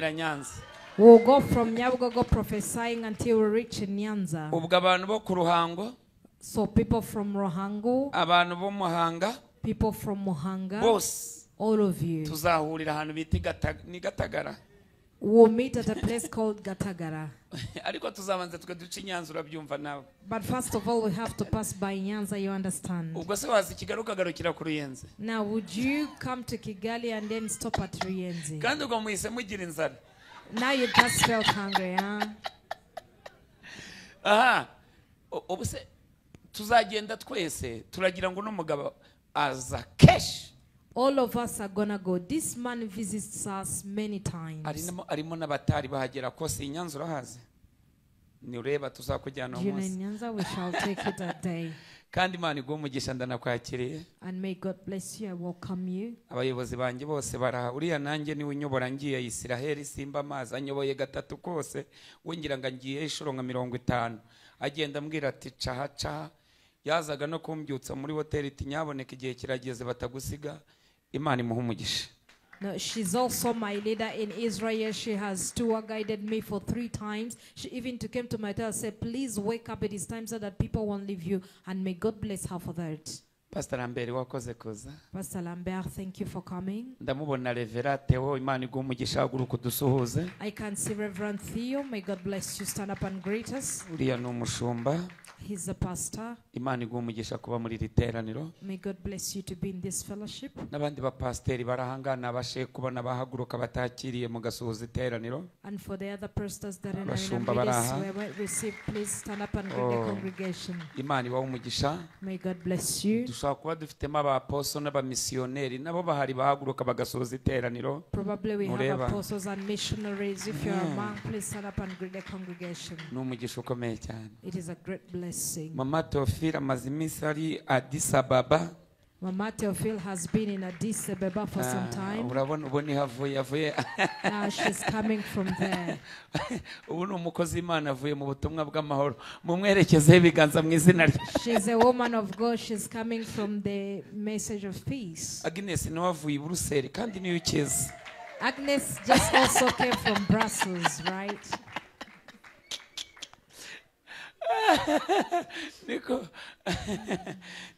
Nyanza. We'll go from Nyabugogo prophesying until we reach Nyanza. Ubwo abantu bo ku Ruhango, So people from Ruhango, abantu bo Muhanga, people from Muhanga, bose all of you, tuzahurira ahantu bita ni Gatagara. We'll meet at a place called Gatagara. Ariko tuzabanza twe duce Nyanza, urabyumva nawe. But first of all, we have to pass by Nyanza, you understand. Ubwo se waza Kigali ukagarukira ku Ruyenzi? Now, would you come to Kigali and then stop at Ruyenzi? Kandi ubwo muhise mugira inzara. Now you just felt hungry, huh? Aha. Ubu se tuzagenda twese turagira ngo n'umugabo aza keshi. All of us are gonna go. This man visits us many times. Arimo n'abatari bahagera ko si Nyanza urahazi. Ni ureba tuzakujyana umunsi. Nyanza, we shall take it that day. Kandi Imana iguhe umugisha, ndanakwakiriye. And may God bless you. I welcome you. Abayobozi banjye bose baraha. Uriya nanjye niwe unyobora ngiye Isiraheli simba amazi anyoboye gatatu kose. We ngira ngo ngiye inshuro nka 50. Agenda ambwira ati caha caha. Yazaga no kumbyutsa muri hoteli iti nyaboneka igihe kirageze batagusiga. Imana imuhe umugisha. No, she's also my leader in Israel. She has tour guided me for 3 times. She even came to my hotel and said, please wake up, it is time so that people won't leave you. And may God bless her for that. Pastor Lambert wakoze kuza. Pastor Lambert, thank you for coming. Ndamubona Reverend Theo, Imana iguhe umugisha, haguruka udusuhuze. I can see Reverend Theo. May God bless you. Stand up and greet us. Uriya ni umushumba. He's a pastor. Imana iguhe umugisha kuba muri iri teraniro. May God bless you to be in this fellowship. N'abandi bapasteri barahangana abashe kubona bahaguruka batakiriye mugasuhuza iteraniro. And for the other pastors that are in Abashumba the baraha. where we receive, please stand up and greet the congregation. Imana ibahe umugisha. May God bless you. Dushobora kuba dufitemo abaposo n'abamisiyoneri nabo bahari bahaguruka bagasuhuza iteraniro. Probably we have Mureba. apostles and missionaries. If you are among, please stand up and greet the congregation. Ni umugisha ukomeye cyane. It is a great blessing. Mama Theophile amaze iminsi ari Addis Ababa. Mama Theophile has been in Addis Ababa for some time. Urabona ubu niho avuye, avuye. Now she's coming from there. Ubu ni umukozi w'Imana avuye mu butumwa bw'amahoro. Mumwerekezeho ibiganza mu izina rye. She's a woman of God. She's coming from the message of peace. Agnes niwe avuye i Buruseli kandi niyo ukiza. Agnes just also came from Brussels, right? Niko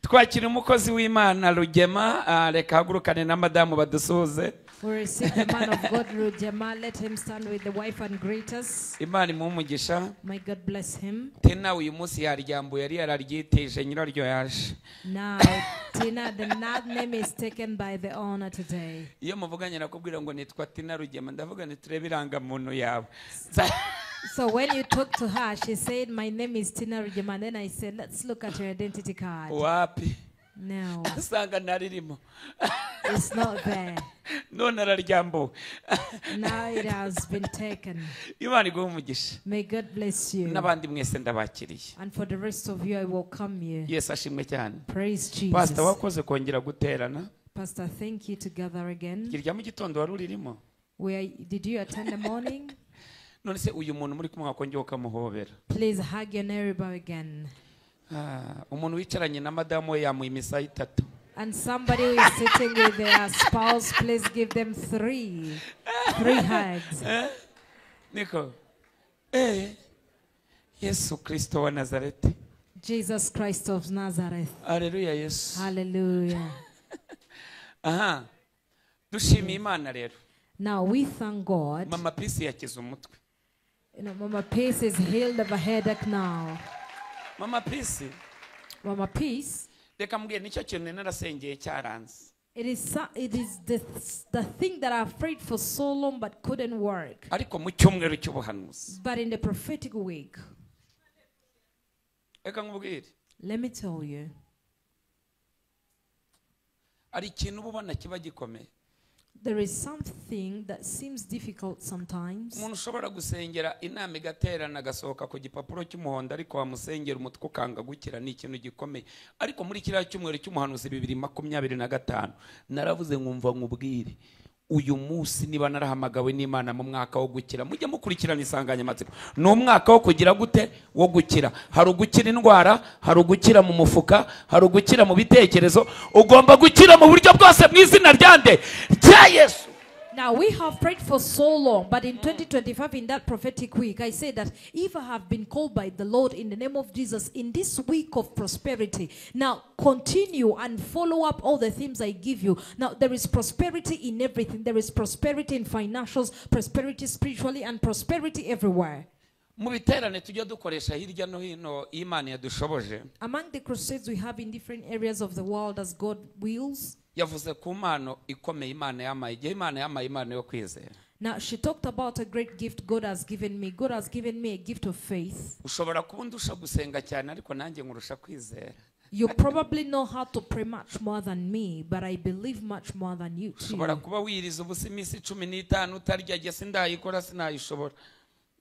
twakira umukozi w'Imana Rugema, reka hagurukane na madamu badusuhuze. We receive the man of God Rugema. Let him stand with the wife and greet us. Imana imuhe umugisha. May God bless him. Tina uyu munsi yaryambuye yari yararyitije nyiraryo yaje. Now Tina, the name is taken by the owner today. Iyo muvuganye nakubwira ngo nitwa Tina Rugema, ndavuga nti turebe irangamuntu yawe. So when you talk to her, she said, my name is Tina Rugema. And then I said, let's look at your identity card. Wapi? No. Asanga naririmo. It's not there. None araryambuwe. Now it has been taken. Imana iguhe umugisha. May God bless you. N'abandi mwese ndabakiriye. And for the rest of you, I welcome you. Yesu ashimwe cyane. Praise Jesus. Pastor wakoze kongera guterana. Pastor, thank you to gather again. Irya mu gitondo wari uririmo? Did you attend the morning? None se uyu muntu muri kumwe wakongera ukamuhobera. Please hug your neighbor again. Umuntu wicaranye na madamu we yamuha imisaya itatu. And somebody who is sitting with their spouse, please give them three hugs. Niko. Yesu Kristo wa Nazareti. Jesus Christ of Nazareth. Hallelujah, Yesu. Hallelujah. Aha. Dushimiye Imana rero. Now we thank God. Mama Peace yakize umutwe. You know, Mama Peace is healed of a headache now. Mama Peace. Mama Peace. Reka mbwire nicyo kintu narasengeye cyaranze. It is the thing that I prayed for so long but couldn't work. Ariko mu cyumweru cy'ubuhanuzi. But in the prophetic week. Reka nkubwire. Let me tell you. Ari ikintu ubona kiba gikomeye. There is something that seems difficult sometimes. Umuntu ushobora gusengera inama igaterana agasohoka ku gipapuro cy'umuhondo ariko wamusengera umutwe ukanga gukira ni ikintu gikomeye. Ariko muri kiriya cyumweru cy'umuhanuzi 2025 naravuze nkumva nkubwire uyu munsi niba narahamagawe n'Imana mu mwaka wo gukira, mujye mukurikirana insanganyamatsiko. Ni umwaka wo kugira gute? Wo gukira. Hari ugukira indwara, hari ugukira mu mufuka, hari ugukira mu bitekerezo. Ugomba gukira mu buryo bwose mu izina rya nde? Rya Yesu. Now, we have prayed for so long, but in 2025, in that prophetic week, I say that if I have been called by the Lord in the name of Jesus in this week of prosperity, now continue and follow up all the themes I give you. Now, there is prosperity in everything. There is prosperity in financials, prosperity spiritually, and prosperity everywhere. Mu biterane tujya dukoresha hirya no hino iyo Imana yadushoboje. Among the crusades we have in different areas of the world as God wills. Yavuze ku mpano ikomeye Imana yampaye, igihe Imana yampaye impano yo kwizera. Now, she talked about a great gift God has given me. God has given me a gift of faith. Ushobora kuba undusha gusenga cyane, ariko nanjye nkurusha kwizera. You probably know how to pray much more than me, but I believe much more than you too. Ushobora kuba wiriza ubusa iminsi 15 utarya, jye sindayikora, sinayishobora.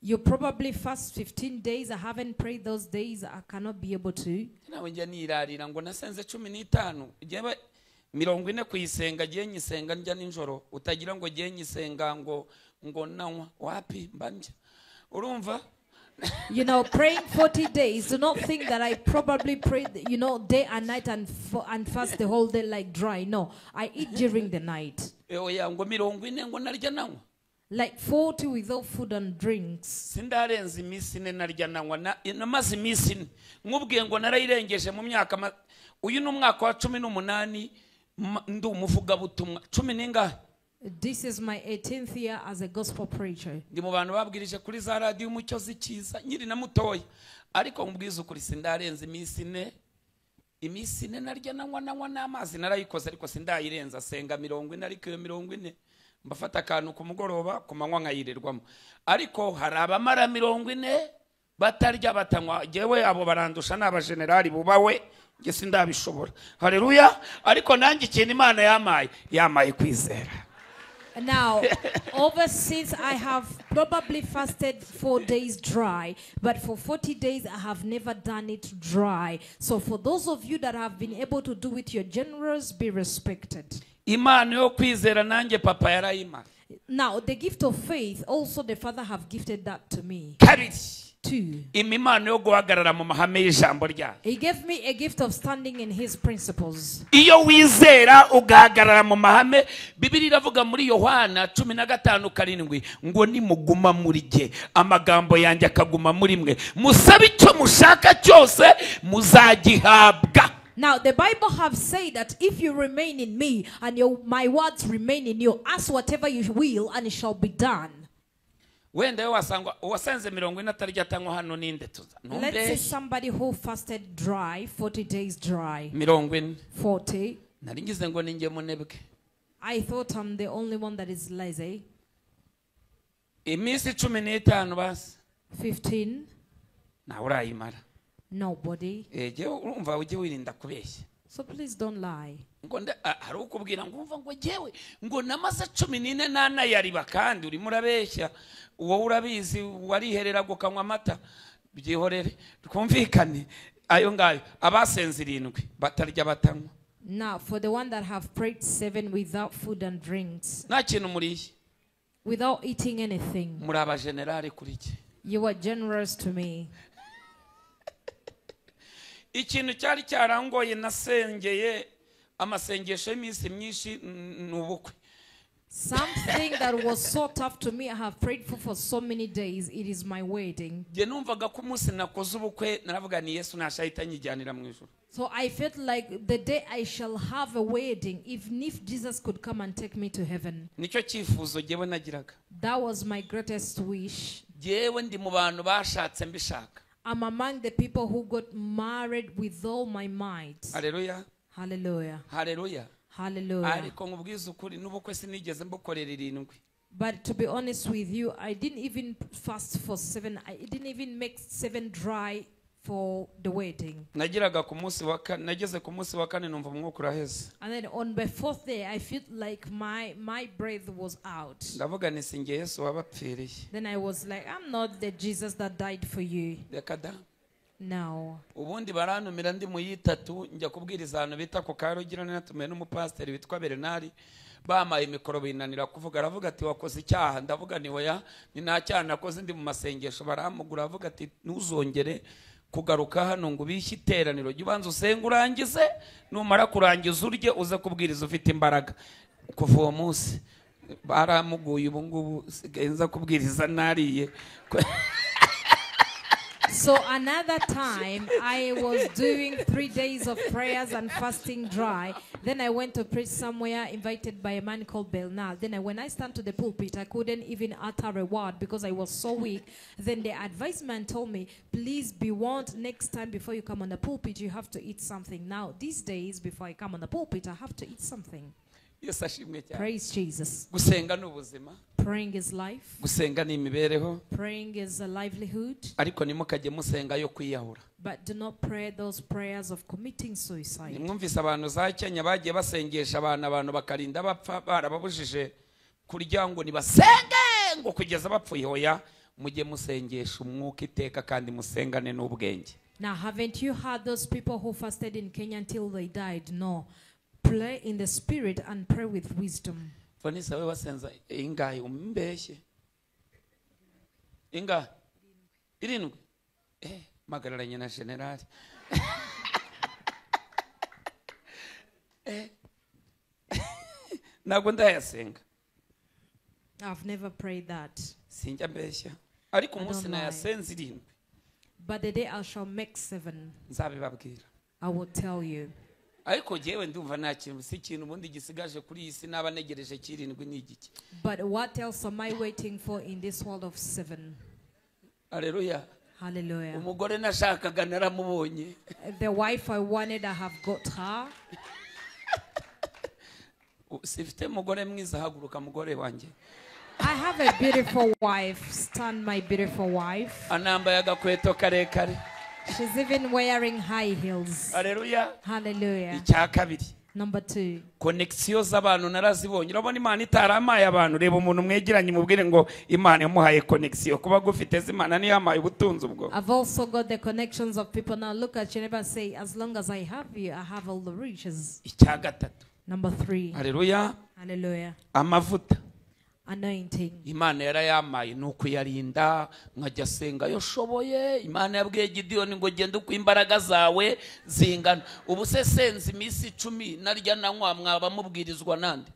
You probably fast 15 days. I haven't prayed those days. I cannot be able to. Nawe njya nirarira ngo nasenze 15, njyewe 40 kuyisenga, giye nyisenga ndya nijoro, utagira ngo giye nyisenga ngo nanywa, wapi mba ndya. Urumva? You know, praying 40 days, do not think that I probably prayed, you know, day and night and fast the whole day like dry. No, I eat during the night. Oya, ngo 40 ngo narya nanywa. Like 40 without food and drinks. Sindarenza iminsi 4 narya nanywa, namaze iminsi 4. Nkubwiye ngo narayirengeje mu myaka, uyu ni umwaka wa 18 ndi umuvugabutumwa. 10 ningahe? This is my 18th year as a gospel preacher. Ndi mu bantu babwirije kuri za radio Umucyo zikiza nyiri na mutoya, ariko nkubwiza ukuri sindarenza iminsi 4. Iminsi 4 narya nanywa n'amazi narayikoze, ariko sindayirenza. Senga 40, ariko iyo 40 mbafata akantu ku mugoroba, ku manywa nkayirirwamo. Ariko hari abamara 40 batarya batanywa, jewe abo barandusha n'abagenerali bubawe, nge sindabishobora. Haleluya. Ariko nanjye ikintu Imana yamaye kwizera. Now, over since I have probably fasted 4 days dry, but for 40 days I have never done it dry. So for those of you that have been able to do it, you're generous, be respected. Imana yo kwizera nanjye papa yarayima. Now, the gift of faith, also the Father have gifted that to me. Kabiri. 2. Imana yo guhagarara mu mahame y'ijambo ryayo. He gave me a gift of standing in his principles. Iyo wizera ugahagarara mu mahame, Bibiliya iravuga muri Yohana 15:7 ngo nimuguma muri jye, amagambo yanjye akaguma muri mwe, musabe icyo mushaka cyose muzagihabwa. Now, the Bible have said that if you remain in me and my words remain in you, ask whatever you will and it shall be done. Wenda wasangwa wasenze 40 atarya atanywa hano ninde tuza. Let's say somebody who fasted dry, 40 days dry. 40. 40. Nari ngize ngo ninjye munebwe. I thought I'm the only one that is lazy. Iminsi 15 basi. 15. Na urayimara. Nobody. Eje urumva ujye wirinda kubeshya. So please don't lie. Ngo hari ukubwira ngo umva ngo jewe ngo namaze 14 nanayariba, kandi urimo urabeshya, wowe urabizi wariherera gukanywa amata, byihorere twumvikane ayo ngayo. Abasenze 7 batarya batanywa. Now for the one that have prayed 7 without food and drinks. Nta kintu muriye. Without eating anything. Muri aba generale kuri iki. You are generous to me. Ikintu cyari cyarangoye nasengeye amasengesho y'iminsi myinshi n'ubukwe. Something that was so tough to me, I have prayed for so many days. It is my wedding. Nge numvaga ko umunsi nakoze ubukwe naravuga ni Yesu nashahita nyijyanira mu ijuru. So I felt like the day I shall have a wedding, even if Jesus could come and take me to heaven. Nicyo cyifuzo jewe nagiraga. That was my greatest wish. Jewe ndi mu bantu bashatse mbishaka. I'm among the people who got married with all my might. Hallelujah. Hallelujah. Hallelujah. Hallelujah. Ariko nkubwiza ukuri n'ubukwe sinigeze mbukorera 7. But to be honest with you, I didn't even fast for 7. I didn't even make 7 dry for the wedding. Nagiraga ku munsi wa kane, nageze ku munsi wa kane numva umwuka uraheze. And then on the 4th day, I felt like my breath was out. Ndavuga nti sinjye Yesu wabapfiriye. Then I was like, I'm not the Jesus that died for you. Reka da. No. Ubundi barantumira ndi mu yitatu njya kubwiriza ahantu bita ku Karugira, natumiwe n'umupasiteri witwa Bernard, bamaye mikoro binanira kuvuga, aravuga ati wakoze icyaha, ndavuga ni oya, ni nta cyaha nakoze ndi mu masengesho, baramugura avuga ati ntuzongere kugaruka hano ngo ubishye iteraniro, jya ubanza usenge urangize, numara kurangiza urye uze kubwiriza ufite imbaraga. Kuva uwo munsi Baramuguye ubu ngubu sigaye nza kubwiriza nariye. So another time I was doing 3 days of prayers and fasting dry. Then I went to preach somewhere invited by a man called Belnal. Then when I stand to the pulpit, I couldn't even utter a word because I was so weak. Then the advice man told me, please be warned, next time before you come on the pulpit, you have to eat something. Now, these days, before I come on the pulpit, I have to eat something. Yesu ashimwe cyane. Praise Jesus. Gusenga ni ubuzima. Praying is life. Gusenga ni imibereho. Praying is a livelihood. Ariko ntimukajye musenga yo kwiyahura. But do not pray those prayers of committing suicide. Nimwumvise abantu za Kenya bagiye basengesha abantu bakarinda bapfa, barababujije kurya ngo nibasenge ngo kugeza bapfuye. Hoya, mujye musengesha umwuka iteka kandi musengane n'ubwenge. Now, haven't you heard those people who fasted in Kenya until they died? No. Pray in the spirit and pray with wisdom. Vanessa, we wasenza ingahe umbeshye? Ingahe? Irindwi. Magararanye na general. Ntabwo ndayasenga. I've never prayed that. Sinjya mbeshya. Ariko I umunsi don't lie. Nayasenze irindwi. But the day I shall make 7, Nzabibabwira. I will tell you. Ariko jewe ndumva nta kintu, si ikintu ubundi gisigaje kuri iyi si naba negereje kirindwi ni igiki. But what else am I waiting for in this world of 7? Haleluya. Hallelujah. Umugore nashakaga naramubonye. The wife I wanted, I have got her. Sifite mugore mwiza, haguruka mugore wanjye. I have a beautiful wife. Stand, my beautiful wife. Anambaye agakweto karekare. She's even wearing high heels. Haleluya. Hallelujah. Icya kabiri. Number 2. Connexion z'abantu narazibonye. Urabona Imana itaramaye abantu. Reba umuntu mwegeranye mubwire ngo Imana yamuhaye connexion. Kuba gufite Imana niyo yamuhaye ubutunzi ubwo. I've also got the connections of people. Now look at you and say, as long as I have you, I have all the riches. Icya gatatu. Number 3. Haleluya. Hallelujah. Amavuta. Anointing. Imana yarayamaye ni ukuyarinda, nkajya senga yo shoboye. Imana yabwiye Gideyoni ngo genda uko imbaraga zawe zingana. Ubu se senze iminsi 10 narya nanywa, mwaba mubwirizwa nande?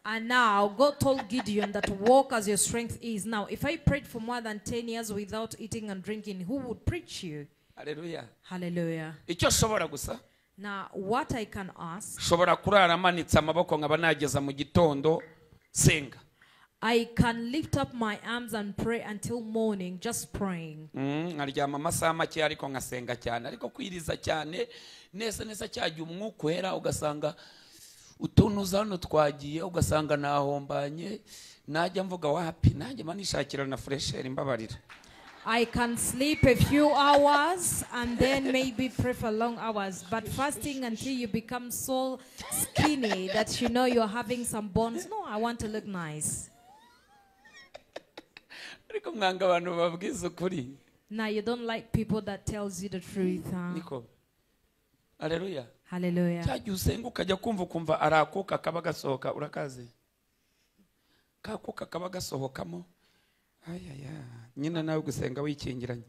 And now God told Gideon that walk as your strength is. Now if I prayed for more than 10 years without eating and drinking, who would preach you? Hallelujah. Hallelujah. Icyo shobora gusa. Now what I can ask. Shobora kurara manitse amaboko nkaba nageza mu gitondo senga. I can lift up my arms and pray until morning, just praying. Nkaryama amasaha make ariko nkasenga cyane, ariko kwiriza cyane neza neza cyagiye umwuka uhera ugasanga utuntu hano twagiye, ugasanga nahombanye, najya mvuga wapi, nanjye manishakira na fresher imbabarira. I can sleep a few hours and then maybe pray for long hours, but fasting until you become so skinny that you know you're having some bones. No, I want to look nice. Ariko mwanga abantu babwiza ukuri. Now you don't like people that tells you the truth, huh? Niko. Hallelujah. Hallelujah. Cyagiye usenga ukajya kumva ukumva arakuka kaba gasohoka, urakaze. Kakuka kaba gasohokamo. Ayaya, nyina nawe gusenga wikingiranye.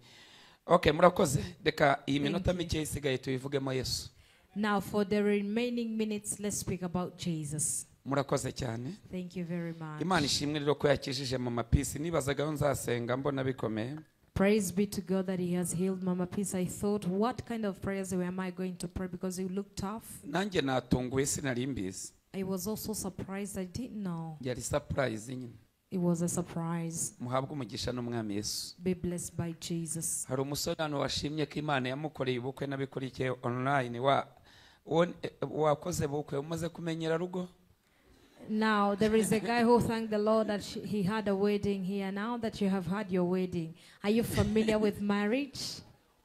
Okay, murakoze. Reka iyi minota mike isigaye tuyivugemo Yesu. Now for the remaining minutes, let's speak about Jesus. Murakoze cyane. Thank you very much. Imana ishimwe rero ko yakijije Mama Peace. Nibazaga aho nzasenga mbona bikomeye. Praise be to God that he has healed Mama Peace. I thought, what kind of prayers am I going to pray, because it looked tough. Nanjye natunguwe sinari mbizi. I was also surprised. I didn't know. Yari surprise nyine. It was a surprise. Muhabwe umugisha n'umwami Yesu. Be blessed by Jesus. Hari umusore hano washimye ko Imana yamukoreye ubukwe n'abikurikiye online wakoze bukwe umaze kumenyera rugo. Now there is a guy who thanked the Lord that he had a wedding here. Now that you have had your wedding, are you familiar with marriage?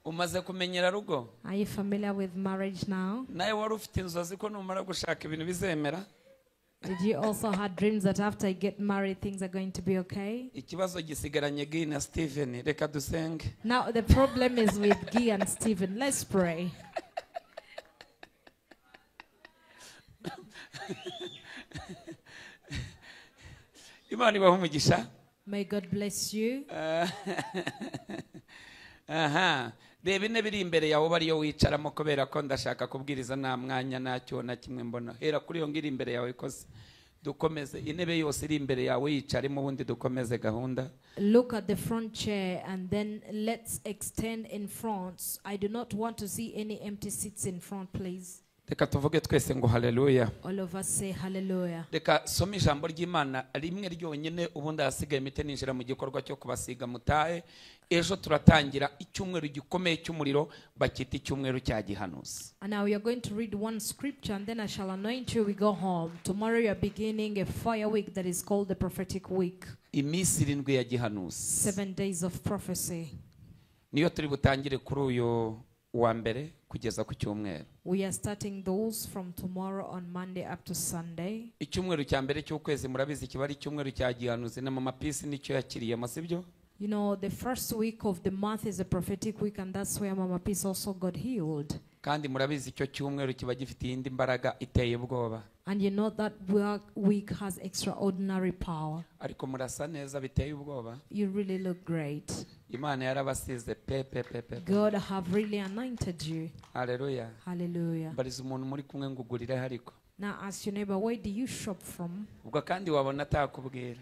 Umaze kumenyera rugo? Are you familiar with marriage now? Nawe wari ufite inzozi ko numara gushaka ibintu bizemera? Did you also have dreams that after I get married things are going to be okay? Ikibazo gisigaranye Guy na Steven. Reka dusenge. Now the problem is with Guy and Steven. Let's pray. Imana ibahe umugisha. May God bless you. Aha. Reba intebe iri imbere yawe bariyo wicaramo kubera ko ndashaka kubwiriza nta mwanya ntacyo na kimwe mbona. Hera kuri iyo ngiri imbere yawe ikoze. Dukomeze intebe yose iri imbere yawe yicaremo ubundi dukomeze gahunda. Look at the front chair and then let's extend in front. I do not want to see any empty seats in front, please. Reka tuvuge twese ngo haleluya. All of us say hallelujah. Reka soma ijambo ry'Imana rimwe ryonyine ubundi ahasigaye mite ninjira mu gikorwa cyo kubasiga mutahe. Ejo turatangira icyumweru gikomeye cy'umuriro bakita icyumweru cya gihanuzi. And now we are going to read one scripture and then I shall anoint you, we go home. Tomorrow you are beginning a fire week that is called the prophetic week. Iminsi irindwi ya gihanuzi. 7 days of prophecy. Niyo turi butangire kuri uyu wa mbere kugeza ku cyumweru. We are starting those from tomorrow on Monday up to Sunday. Icyumweru cya mbere cy'ukwezi murabizi kiba ari icyumweru cya gihanuzi na Mama Peace nicyo yakiriyemo, sibyo? You know, the first week of the month is a prophetic week, and that's where Mama Peace also got healed. Kandi murabizi icyo cyumweru kiba gifite indi mbaraga iteye ubwoba. And you know that week has extraordinary power. Ariko murasa neza biteye ubwoba. You really look great. Imana yarabasize pe pe pe pe. God have really anointed you. Hallelujah. Hallelujah. Bariza umuntu muri kumwe ngugurire hariko. Now ask your neighbor, where do you shop from? Ubwo kandi wabona atakubwira.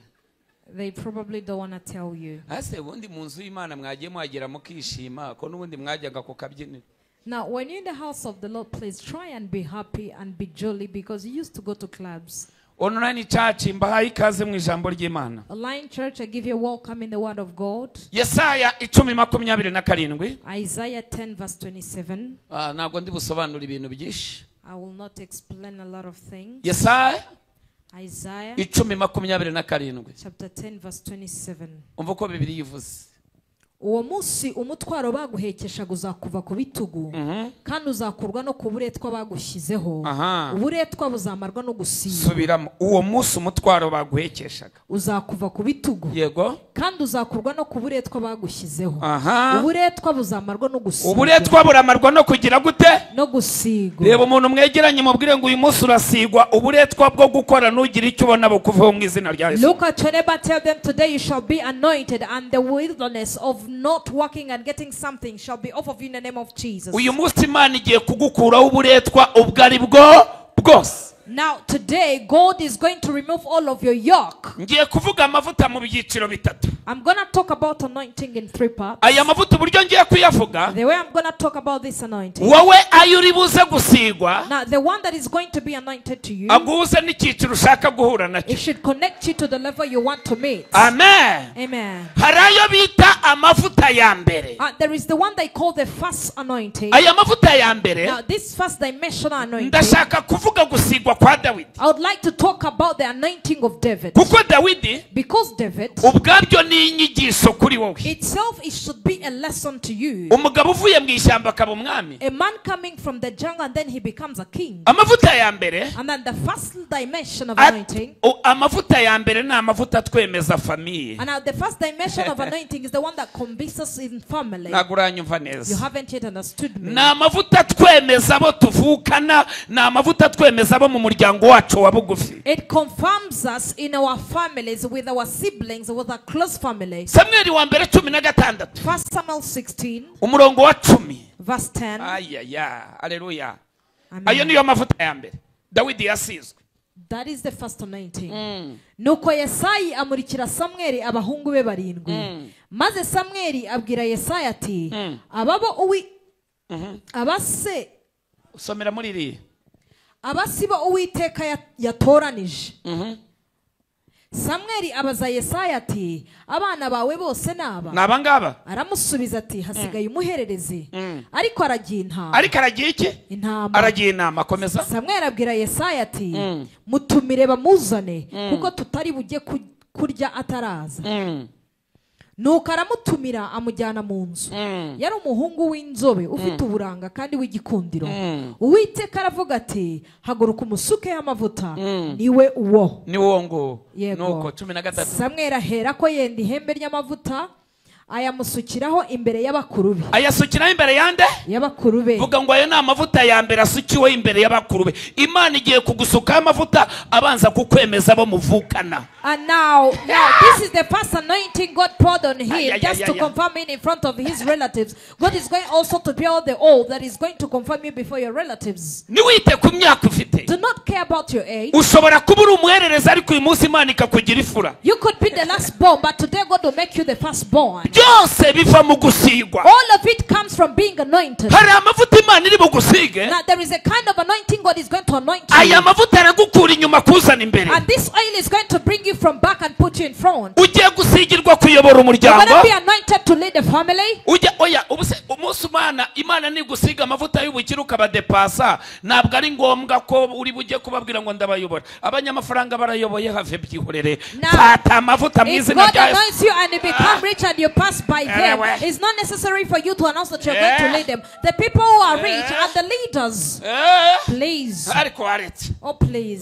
They probably don't want to tell you. Ase ubundi mu nzu y'Imana mwagiye mwagera mukishima ko nubundi mwajyaga ku kabyiniro. Now, when you're in the house of the Lord, please try and be happy and be jolly because you used to go to clubs. Online Church mbahaye ikaze mu ijambo ry'Imana. Online Church, I give you a welcome in the word of God. Yesaya 10:27. Isaiah 10 verse 27. Ntabwo ndi busobanura ibintu byinshi. I will not explain a lot of things. Yesaya Isaiah 10:27. Chapter 10 verse 27. Umva uko Bibiliya ivuze. Uwo munsi umutwaro baguhekeshaga uzakuva ku bitugu, kandi uzakurwa no ku buretwa bagushyizeho. Uburetwa buzamarwa no gusigwa. Subiramo. Uwo munsi umutwaro baguhekeshaga uzakuva ku bitugu. Yego. Kandi uzakurwa no ku buretwa bagushyizeho. Uburetwa buzamarwa no gusigwa. Uburetwa buramarwa no kugira gute? No gusigwa. Reba umuntu mwegeranye mubwire ngo uyu munsi urasigwa uburetwa bwo gukora nugira icyo ubona bukuveho mu izina rya Yesu. Look at your neighbor, tell them today you shall be anointed and the wilderness of not working and getting something shall be off of you in the name of Jesus. Uyu munsi Imana igiye kugukuraho uburetwa ubwo ari bwo bwose. Now today God is going to remove all of your yoke. Ngiye kuvuga amavuta mu byiciro bitatu. I'm going to talk about anointing in three parts. Aya mavuta uburyo ngiye kuyavuga. The way I'm going to talk about this anointing. Wowe ayo uri buze gusigwa. Now the one that is going to be anointed to you. Aguze n'icyiciro ushaka guhura nacyo. It should connect you to the level you want to meet. Amen. Amen. Hari ayo bita amavuta ya mbere. There is the one they call the first anointing. Aya mavuta ya mbere. Now this first dimensional anointing. Ndashaka kuvuga gusigwa kwa Dawidi. I would like to talk about the anointing of David. Kuko Dawidi, because David, ubwabyo ni inyigisho kuri wowe. Itself it should be a lesson to you. Umugabo uvuye mu ishyamba akaba umwami. A man coming from the jungle and then he becomes a king. Amavuta ya mbere. And then the first dimension of anointing. Amavuta ya mbere ni amavuta atwemeza famille. And now the first dimension of anointing is the one that convinces us in family. Ntabwo uranyumva neza. You haven't yet understood me. Ni amavuta atwemeza abo tuvukana, ni amavuta atwemeza abo mu muryango wacu wa bugufi. It confirms us in our families, with our siblings, with our close family. Samweli wa mbere 16. 1 Samuel 16. Umurongo wa 10. Verse 10. Ayaya, haleluya. Ayo niyo mavuta ya mbere Dawidi yasizwe. That is the first anointing. Nuko Yesayi amurikira Samweli abahungu be barindwi. Maze Samweli abwira Yesayi ati, ababo uwi abase usomera muri iri abasiba Uwiteka yatoranije. Samweli abaza Yesaya ati, abana bawe bose naba? Naba ngaba? Aramusubiza ati, hasigaye umuhererezi. Ariko aragiye intama. Ariko aragiye iki? Intama. Aragiye intama. Komeza. Samweli abwira Yesaya ati, mutumire bamuzane kuko tutari bujye kurya ataraza. Nuko aramutumira amujyana mu nzu. Yari umuhungu w'inzobe ufite uburanga kandi w'igikundiro. Uwiteka aravuga ati, haguruka umusuke y'amavuta, niwe uwo. Ni uwo ngo. Nuko 13. Samweli ahera ko yenda ihembe ry'amavuta Ayamusukiraho imbere y'abakuru be. Ayasukiraho imbere yande? Y'abakuru be. Vuga ngo ayo ni amavuta ya mbere asukiwe imbere y'abakuru be. Imana igiye kugusukaho amavuta abanza kukwemeza abo muvukana. And now this is the first anointing God poured on him, just to confirm him in front of his relatives. God is going also to pour the oil that is going to confirm you before your relatives. Niwite ku myaka ufite. Do not care about your age. Ushobora kuba uri umuhererezi ariko uyu munsi Imana ikakugira ifura. You could be the last born, but today God will make you the first born. Byose biva mu gusigwa. All of it comes from being anointed. Hari amavuta Imana iri bugusige. Now there is a kind of anointing God is going to anoint you. Aya mavuta aragukura inyuma kuzana imbere. And this oil is going to bring you from back and put you in front. Ugiye gusigirwa kuyobora umuryango. You're going to be anointed to lead the family. Ujya oya ubuse umunsi Imana nigusiga amavuta y'ubukire ukabadepasa, ntabwo ari ngombwa ko uri bujye kubabwira ngo ndabayobora. Abanyamafaranga barayoboye have byihorere. Fata amavuta mu izina rya Yesu. God anoints you and you become rich and you pass by them. It's not necessary for you to announce that you're going to lead them. The people who are rich are the leaders. Please. Oh, please.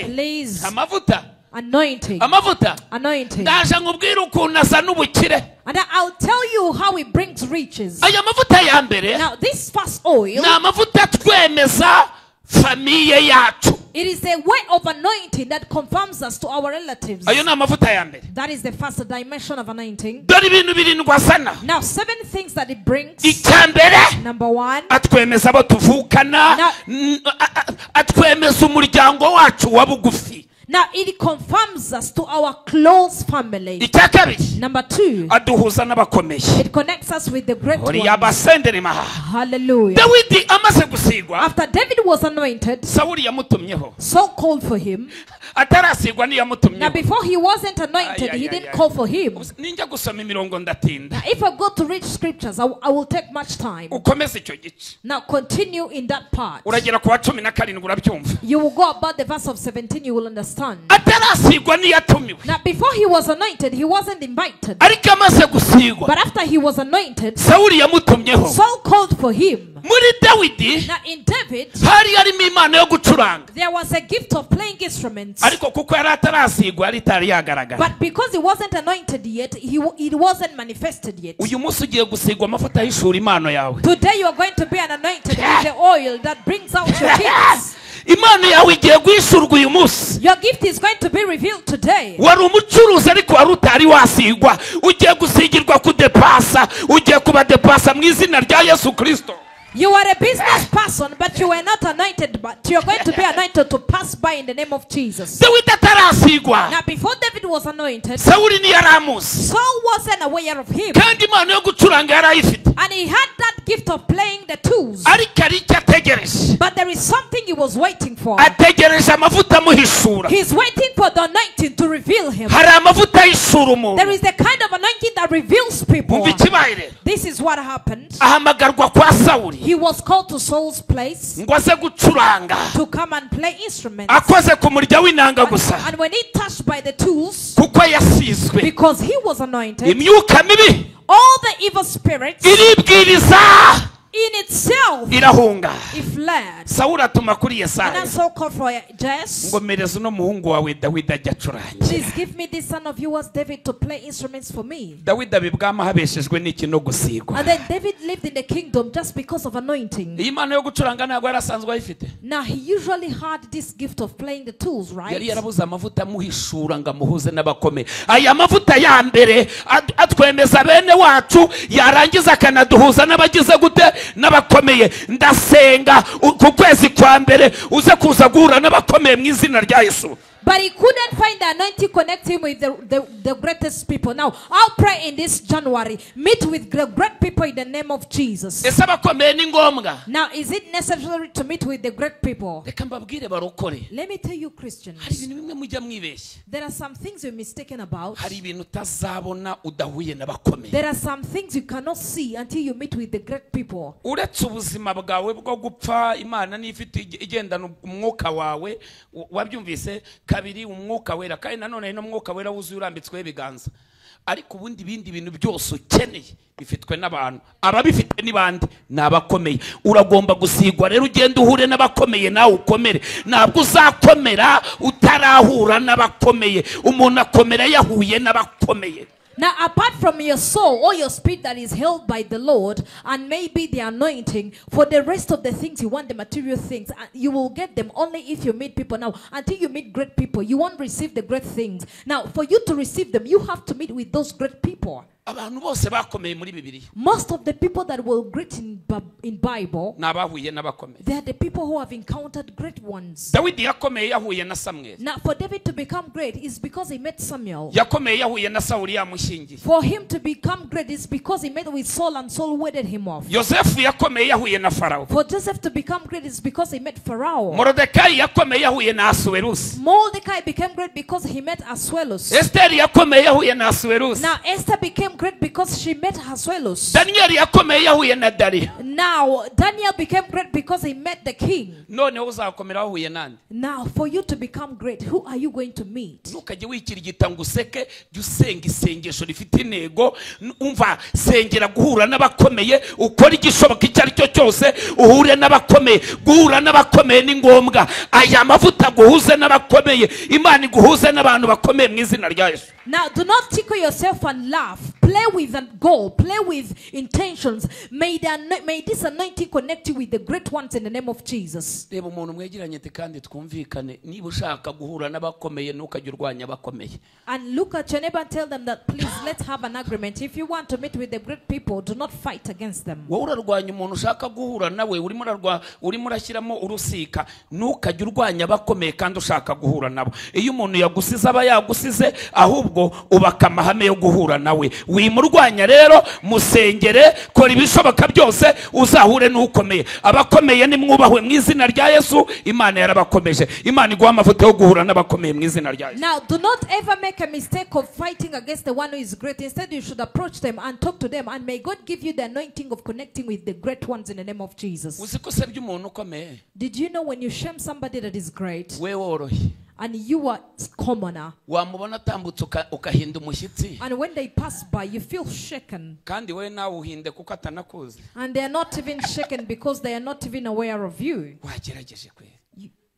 Please. Amavuta. Anointing. Amavuta. Anointing. Ndaje nkubwire ukuntu azana ubukire. And I'll tell you how it brings riches. Aya mavuta ya mbere. Now this first oil. Ni amavuta atwemeza famiye yacu. It is a way of anointing that confirms us to our relatives. Ayo ni amavuta ya mbere. That is the first dimension of anointing. Dore ibintu birindwi azana. Now 7 things that it brings. Icya mbere. Number 1. Atwemeza abo tuvukana. Atwemeza umuryango wacu wa bugufi. Now it confirms us to our close family. Icya kabiri. Number 2. Aduhuza n'abakomeye. It connects us with the great ones. Hallelujah. Dawidi amaze gusigwa. After David was anointed, Sawuli yamutumyeho. Saul called for him. Atarasigwa ntiyamutumyeho. Now before he wasn't anointed, he didn't call for him. Ninjya gusoma imirongo ndatinda. Now if I go to read scriptures, I will take much time. Ukomeze icyo gice. Now continue in that part. Uragera ku wa 17 urabyumva. You will go about the verse of 17, you will understand. Atarasigwa ntiyatumiwe. Now before he was anointed, he wasn't invited. Ariko amaze gusigwa. But after he was anointed, Sawuli yamutumyeho. Saul called for him. Muri Dawidi, now in David, hari harimo impano yo gucuranga. There was a gift of playing instruments. Ariko kuko yari atarasigwa yari itari yagaragara. But because he wasn't anointed yet, it wasn't manifested yet. Uyu munsi ugiye gusigwa amavuta ahishura impano yawe. Today you are going to be an anointed with the oil that brings out your gifts. Impano yawe igiye guhishurwa uyu munsi. Your gift is going to be revealed today. Wari umucuruzi ariko wari utari wasigwa. Ugiye gusigirwa kudepasa, ugiye kubadepasa mu izina rya Yesu Kristo. You are a business person, but you were not anointed, but you are going to be anointed to pass by in the name of Jesus. Dawidi atarasigwa. Now before David was anointed, Sawuli ntiyaramuzi. Saul wasn't aware of him. Kandi impano yo gucuranga yarayifite. And he had that gift of playing the tools. Ariko hari icyo ategereje. But there is something he was waiting for. Ategereje amavuta amuhishura. He's waiting for the anointing to reveal him. Hari amavuta ahishura umuntu. There is the kind of anointing that reveals people. Umva ikibaye rero. This is what happened. Ahamagarwa kwa Sawuli. He was called to Saul's place ngo aze gucuranga. to come and play instruments. Akoze ku murya w'inanga gusa. And when he touched by the tools, kuko yasizwe. because he was anointed, imyuka mibi all the evil spirits iribwiriza in itself irahunga. It fled. Sawuli atuma kuri Yesaya. And then Saul called for Jesse. Ngo mereza uno muhungu wawe Dawidi ajya acurangira. Please give me this son of yours David to play instruments for me. Dawidi abibwama habeshejwe n'iki no gusigwa. And then David lived in the kingdom just because of anointing. Iyi mpano yo gucuranga ntabwo yari asanzwe ayifite. Now he usually had this gift of playing the tools, right? Yari yarabuze amavuta amuhishura ngo amuhuze n'abakomeye. Aya mavuta ya mbere atwemeza bene wacu, yarangiza akanaduhuza n'abagize gute n'abakomeye. Ndasenga ku kwezi kwa mbere uze kuza guhura n'abakomeye mu izina rya Yesu. But he couldn't find the anointing connect him with the greatest people. Now, I'll pray in this January. Meet with the great people in the name of Jesus. Ese abakomeye ni ngombwa? Now, is it necessary to meet with the great people? Reka mbabwire barokore. Let me tell you, Christians. Hari ibintu bimwe mujya mwibeshya. There are some things you're mistaken about. Hari ibintu utazabona udahuye n'abakomeye. There are some things you cannot see until you meet with the great people. Uretse ubuzima bwawe bwo gupfa, Imana niyo ifite igendana umwuka wawe, wabyumvise kabiri umwuka wera, kandi nanone no mwuka wera wuzuye urambitsweho ibiganza. Ariko ubundi bindi bintu byose ukeneye bifitwe n'abantu. Ababifite ni bande? Ni abakomeye. Uragomba gusigwa rero ugende uhure n'abakomeye nawe ukomere. Ntabwo uzakomera utarahura n'abakomeye. Umuntu akomera yahuye n'abakomeye. Now, apart from your soul or your spirit that is held by the Lord and maybe the anointing, for the rest of the things you want, the material things, you will get them only if you meet people. Now, until you meet great people, you won't receive the great things. Now, for you to receive them, you have to meet with those great people. Abantu bose bakomeye muri Bibiliya, Most of the people that were great in Bible, ni abahuye n'abakomeye. they are the people who have encountered great ones. Dawidi yakomeye yahuye na Samweli. Now, for David to become great is because he met Samuel. Yakomeye yahuye na Sawuli yamushyingiye. For him to become great is because he met with Saul and Saul wedded him off. Yosefu yakomeye yahuye na Farawo. For Joseph to become great is because he met Pharaoh. Morodekayi yakomeye yahuye na Asuwerusi. Mordecai became great because he met Ahasuerus. Esiteri yakomeye yahuye na Asuwerusi. Now, Esther became great because she met Ahasuerus. Daniyeli yakomeye yahuye na Dariyo. Now, Daniel became great because he met the king. Noneho uzakomera wahuye nande? Now, for you to become great, who are you going to meet? Ntukajye wikirigita ngo useke, jya usenga isengesho rifite intego. Umva, sengera guhura n'abakomeye, ukore igishoboka icyo ari cyo cyose uhure n'abakomeye. Guhura n'abakomeye ni ngombwa. Aya mavuta guhuze n'abakomeye, Imana iguhuze n'abantu bakomeye mu izina rya Yesu. Now, do not tickle yourself and laugh. Play with a goal. Play with intentions. May this anointing connect you with the great ones in the name of Jesus. Reba umuntu mwegeranye ati kandi twumvikane, niba ushaka guhura n'abakomeye ntukajye urwanya abakomeye. And look at your neighbor and tell them that, please, let's have an agreement. If you want to meet with the great people, do not fight against them. Wowe urarwanya umuntu ushaka guhura nawe, urimo urarwa, urimo urashyiramo urusika. Ntukajye urwanya abakomeye kandi ushaka guhura nabo. Iyo umuntu yagusize aba yagusize, ahubwo ubaka amahame yo guhura nawe. Wimurwanya rero, musengere, kora ibishoboka byose uzahure n'ukomeye. Abakomeye nimwubahwe mu izina rya Yesu. Imana yarabakomeje. Imana iguha amavuta yo guhura n'abakomeye mu izina rya Yesu. Now, do not ever make a mistake of fighting against the one who is great. Instead, you should approach them and talk to them, and may God give you the anointing of connecting with the great ones in the name of Jesus. Uzi ko usebya umuntu ukomeye, Did you know when you shame somebody that is great we woroshye, and you are commoner, wamubona atambutse ukahinda umushyitsi, and when they pass by, you feel shaken, kandi we nawe uhinde kuko atanakuzi, and they are not even shaken because they are not even aware of you? Wagerageje kweri.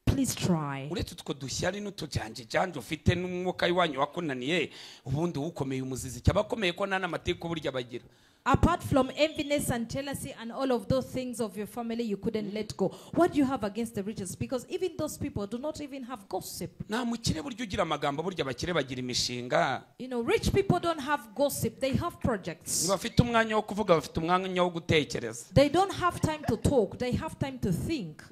Please try. Uretse utwo dushyari n'utujanjejanje ufite n'umwuka w'iwanyu wakunaniye, ubundi ukomeye umuzizi cyabakomeye ko nta n'amatiku burya bagira. Apart from enviness and jealousy and all of those things of your family you couldn't let go, what do you have against the riches? Because even those people do not even have gossip. Nta mukire burya ugira amagambo, burya abakire bagira imishinga. Rich people don't have gossip, they have projects. Ntibafite umwanya wo kuvuga, bafite umwanya wo gutekereza. They don't have time to talk, they have time to think.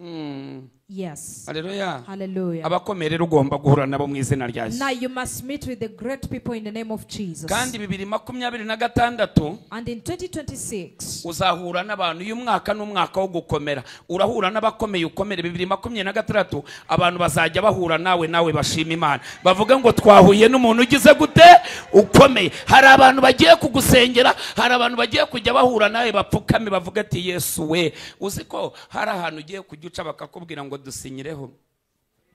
Yes. Haleluya. Hallelujah. Abakomeye rero ugomba guhura nabo mu izina rya Yesu. Now you must meet with the great people in the name of Jesus. Kandi 2026, And in 2026, uzahura n'abantu. Uyu mwaka ni umwaka wo gukomera, urahura n'abakomeye ukomere. 2026 abantu bazajya bahura nawe, nawe bashima Imana, bavuga ngo twahuye n'umuntu ugize gute, ukomeye. Hari abantu bagiye kugusengera, hari abantu bagiye kujya bahura nawe bapfukame bavuga ati Yesu we. Uzi ko hari ahantu ugiye kujya uca bakakubwira ngo dusinyireho.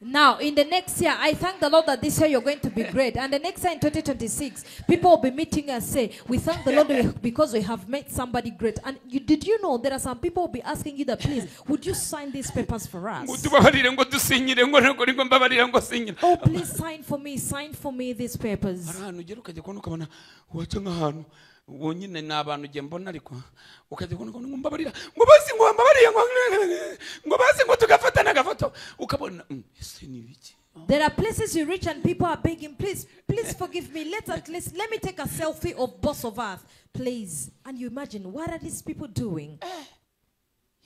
Now, in the next year, I thank the Lord that this year you're going to be great. And the next year in 2026, people will be meeting and say, we thank the Lord because we have met somebody great. And did you know there are some people who will be asking you that, please, would you sign these papers for us? Ngo tubabarire, ngo dusinyire, ngo ngo ngo mbabarire, ngo sinyire. Oh, please sign for me, sign for me these papers. Hari ahantu ugera ukajya kubona ukabona waca nk'ahantu wonyine ni abantu ugiye mbona, ariko ukajya kubona ukabona ngo mbabarira, ngo basi ngo mbabarire, ngo basi ngo tugafatana agafoto, ukabona ese ni ibiki? There are places you reach and people are begging, please, please forgive me. Let's at least, let me take a selfie of both of us, please. And you imagine, what are these people doing?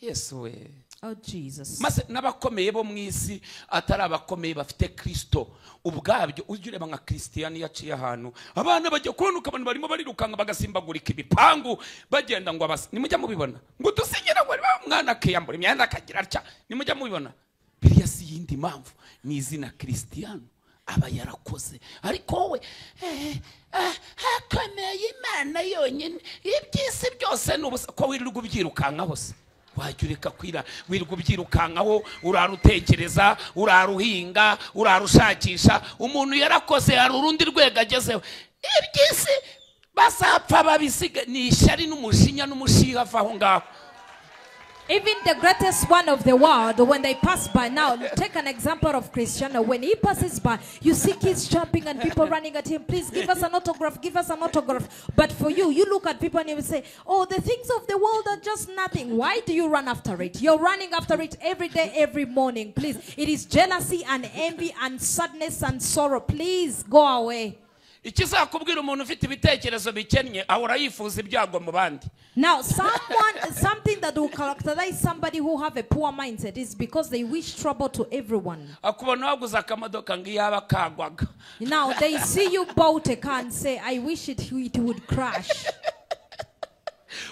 Yesu we. Oh, Jesus. Maze n'abakomeye bo mu isi atari abakomeye bafite Kristo ubwabyo, ujye ureba nka Christian yaciye ahantu abana bajya kubona ukabona barimo barirukanka bagasimbagurika ibipangu bagenda ngo abas, nimujya mubibona ngo dusinyira ngo umwana akiyambura imyenda akagira atya, nimujya mubibona. Biriya si yindi mpamvu, ni izina Christian aba yarakoze. Ariko wowe hakomeye Imana yonyine, iby'isi byose ni ubusa, ko wirirwa ubyirukanka hose. Wajya ureka kwira, wirirwa ubyirukankaho, urara utekereza, urara uhinga, urara ushakisha. Umuntu yarakoze, hari urundi rwego agezeho. Iby'isi bazapfa babisiga, ni ishyari n'umujinya n'umushiha ava aho ngaho. Even the greatest one of the world, when they pass by, now take an example of Cristiano. When he passes by, you see kids jumping and people running at him. Please give us an autograph, give us an autograph. But for you, you look at people and you say, oh, the things of the world are just nothing. Why do you run after it? You're running after it every day, every morning. Please, it is jealousy and envy and sadness and sorrow. Please go away. Ikizakubwira umuntu ufite ibitekerezo bikennye ahora yifuza ibyago mu bandi. Now, something that will characterize somebody who have a poor mindset is because they wish trouble to everyone. Akubona waguze akamodoka ngo iyaba kagwaga. Now, they see you bought a car and say, I wish it would crash.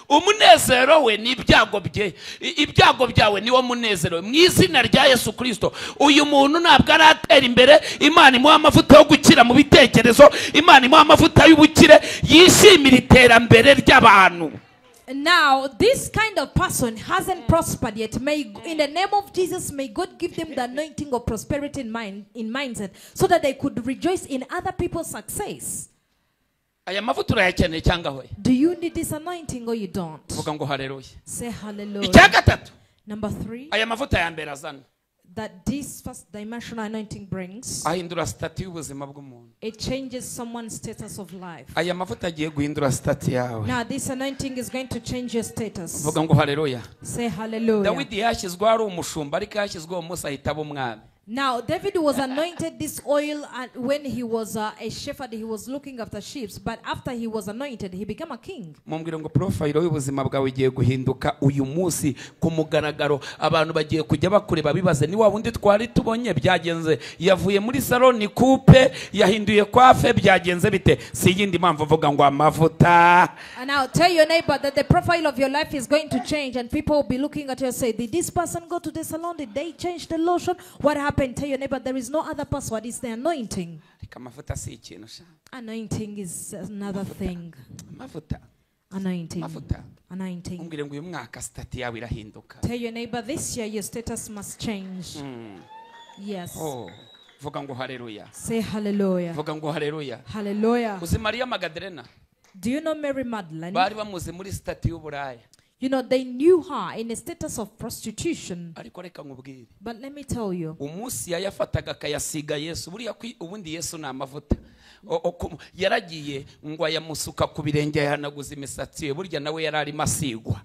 Umunezero we ni ibyago bye, ibyago byawe niwo munezero. Mu izina rya Yesu Kristo, uyu muntu ntabwo aratera imbere. Imana imuha amavuta yo gukira mu bitekerezo, Imana imuha amavuta y'ubukire, yishimira iterambere ry'abantu. Now, this kind of person hasn't prospered yet. May, in the name of Jesus, may God give them the anointing of prosperity in mindset, so that they could rejoice in other people's success. Aya mavuta urayakeneye cyangwa hoya? Do you need this anointing or you don't? Vuga ngo haleluya. Say hallelujah. Icya gatatu. Number 3. Aya mavuta ya mbere azana. That this first dimensional anointing brings. Ahindura status y'ubuzima bw'umuntu. It changes someone's status of life. Aya mavuta agiye guhindura status yawe. Now this anointing is going to change your status. Vuga ngo haleluya. Say hallelujah. Dawidi yashyizwe ari umushumba, ariko yashyizwe umunsi ahita aba umwami. Now, David was anointed this oil, and when he was a shepherd, he was looking after sheep. But after he was anointed, he became a king. Mumbwire ngo profile y'ubuzima bwawe igiye guhinduka uyu munsi ku mugaragaro. Abantu bagiye kujya bakureba bibaze ni wa wundi twari tubonye byagenze, yavuye muri salon coupe yahinduye coiffe, byagenze bite? Si yindi mpamvu uvuga ngo amavuta. And now tell your neighbor that the profile of your life is going to change, and people will be looking at you and say, did this person go to the salon? Did they change the lotion? What happened? Tell your neighbor there is no other password, it's the anointing. Anointing is another thing. Anointing. Anointing. Tell your neighbor this year your status must change. Yes. Oh. Hallelujah. Say hallelujah. Hallelujah. Hallelujah. Do you know Mary Magdalene? You know, they knew her in a status of prostitution. But let me tell you. Yaragiye ngo ayamusuka ku birenge yahanaguza imisatsi ye, burya nawe yararimo asigwa.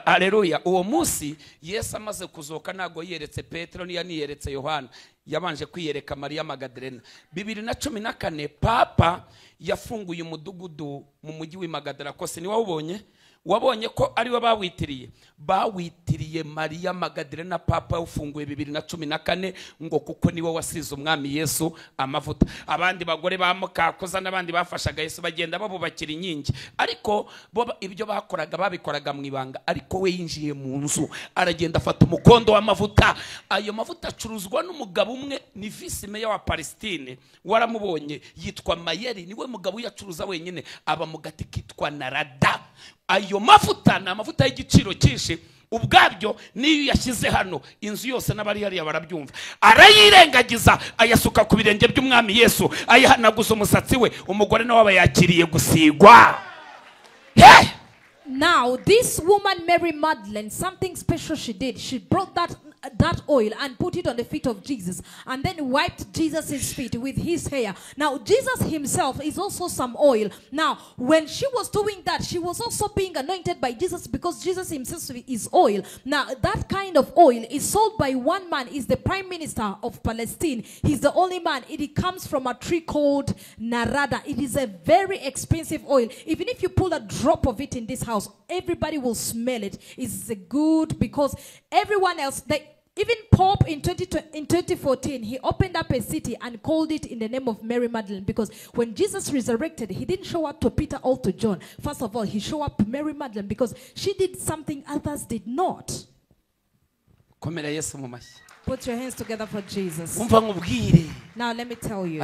Haleluya. Uwo munsi Yesu amaze kuzuka ntago yeretse Petero ntiyaniyeretse Yohana, yabanje kwiyereka Mariya Magdalena. 2014 Papa yafunguye umudugudu mu mujyi w'i Magadala. Kose ni wawubonye? Wabonye ko ari we bawitiriye? Bawitiriye Mariya Magdalena. Papa ufunguye 2014 ngo kuko niwe wasize umwami Yesu amavuta. Abandi bagore ba mukakoza n'abandi bafashaga Yesu bagenda babubakira inkingi, ariko bo ibyo bakoraga babikoraga mu ibanga. Ariko we yinjiye mu nzu aragenda afata umukondo w'amavuta. Ayo mavuta acuruzwa n'umugabo umwe, ni vice meya wa Palestine, waramubonye, yitwa Mayeri, niwe mugabo uyacuruza wenyine, aba mu gati kitwa Narada. Ayo mavuta ni amavuta y'igiciro cyinshi ubwabyo, niyo yashyize hano inzu yose n'abari hariya barabyumva. Arayirengagiza ayasuka ku birenge by'umwami Yesu, ayahanaguza umusatsi we. Umugore nawe aba yakiriye gusigwa. Hey! Now this woman Mary Magdalene, something special she did. She brought that oil and put it on the feet of Jesus, and then wiped Jesus' feet with his hair. Now Jesus himself is also some oil. Now when she was doing that, she was also being anointed by Jesus, because Jesus himself is oil. Now that kind of oil is sold by one man, is the prime minister of Palestine. He's the only man. It comes from a tree called Narada. It is a very expensive oil. Even if you pull a drop of it in this house, everybody will smell it. It's good, because everyone else, they even Pope in 2014, he opened up a city and called it in the name of Mary Magdalene, because when Jesus resurrected, he didn't show up to Peter or to John. First of all, he showed up to Mary Magdalene because she did something others did not. Put your hands together for Jesus. Now let me tell you.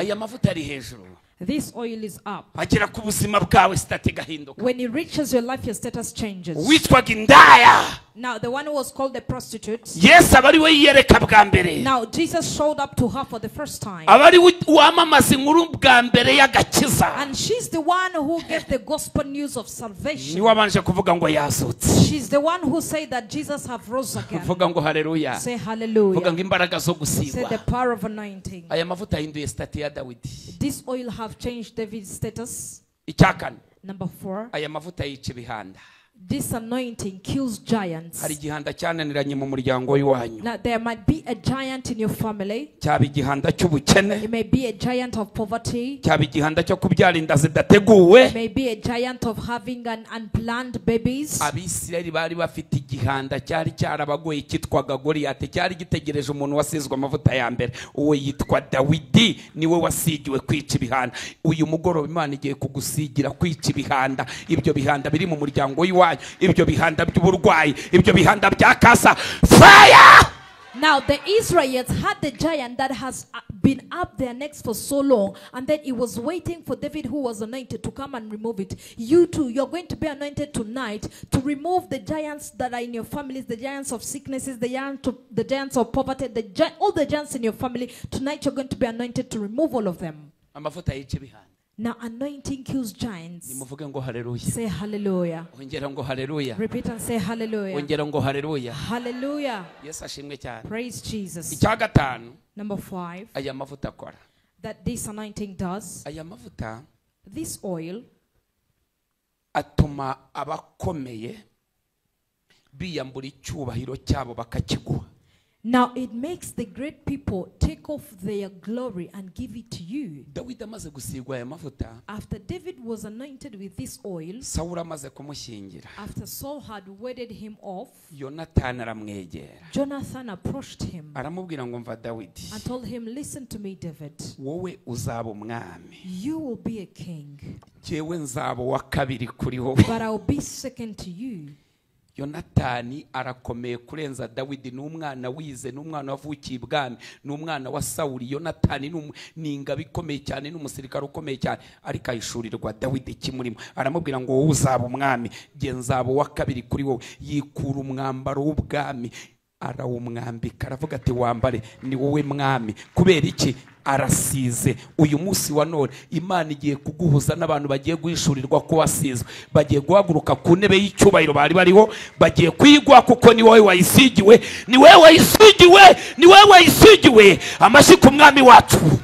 This oil is up. Agera ku buzima bwawe status igahinduka. When it reaches your life, your status changes. Witwaga indaya. Now, the one who was called the prostitute. Yesu aba ari we yiyereka bwa mbere. Now, Jesus showed up to her for the first time. Aba ari we wamamaza inkuru bwa mbere y'agakiza. And she's the one who gave the gospel news of salvation. Niwe wabanje kuvuga ngo yazutse. She's the one who said that Jesus have rose again. Vuga ngo haleluya. Say hallelujah. Vuga ngo imbaraga zo Say gusigwa. the power of anointing. Aya mavuta yahinduye status ya Dawidi. This oil have changed David's status. Icya kane. Number 4. Aya mavuta yica ibihanda. This anointing kills giants. Hari igihanda cyananiranye mu muryango w'iwanyu. Now there might be a giant in your family. Cyaba igihanda cy'ubukene. It may be a giant of poverty. Cyaba igihanda cyo kubyara inda zidateguwe. It may be a giant of having an unplanned babies. Abisirayeli bari bafite igihanda cyari cyarabagoye cyitwaga Goliyati, cyari gitegereje umuntu wasizwe amavuta ya mbere. Uwo yitwa Dawidi, niwe wasigiwe kwica ibihanda. Uyu mugoroba Imana igiye kugusigira kwica ibihanda. Ibyo bihanda biri mu muryango w'iwanyu, ibyo bihanda by'uburwayi, ibyo bihanda bya kasa. Fire! Now the Israelites had the giant that has been up their necks for so long, and then it was waiting for David, who was anointed, to come and remove it. You too, you're going to be anointed tonight to remove the giants that are in your families, the giants of sicknesses, the giants of poverty, all the giants in your family. Tonight you're going to be anointed to remove all of them. Amavuta yica ibihanda. Now anointing kills giants. Nimuvuge ngo haleluya. Say hallelujah. Ongera ngo haleluya. Repeat and say hallelujah. Ongera ngo haleluya. Hallelujah. Yesu ashimwe cyane. Praise Jesus. Icya gatanu. Number 5. Aya mavuta akora. That this anointing does. Aya mavuta. This oil. Atuma abakomeye biyambura icyubahiro cyabo bakakiguha. Now it makes the great people take off their glory and give it to you. Dawidi amaze gusigwa aya mavuta. After David was anointed with this oil, Sawuli amaze kumushyingira. After Saul had wedded him off, Yonatani aramwegera. Jonathan approached him. Aramubwira ngo mva Dawidi. And told him, listen to me, David. Wowe uzaba umwami. You will be a king. Jyewe nzaba uwa kabiri kuri wowe. But I will be second to you. Yonatani arakomeye kurenza Dawidi, n'umwana wize, n'umwana wavukiye ibwami, n'umwana wa Sawuli. Yonatani ni ingabo ikomeye cyane, n'umusirikare ukomeye cyane, ariko ahishurirwa Dawidi kimurimo. Aramubwira ngo wowe uzaba umwami, jye nzaba uwa kabiri kuri wowe. Yikura umwambaro w'ubwami arawumwambika, aravuga ati wambare, ni wowe mwami. Kubera iki? Arasize. Uyu munsi wa none Imana igiye kuguhuza n'abantu bagiye guhishurirwa ko wasizwe, bagiye guhaguruka ku ntebe y'icyubahiro bari bariho, bagiye kwigwa kuko ni wowe wayisigiwe, ni wowe wayisigiwe, ni wowe wayisigiwe. Amashyi ku mwami wacu.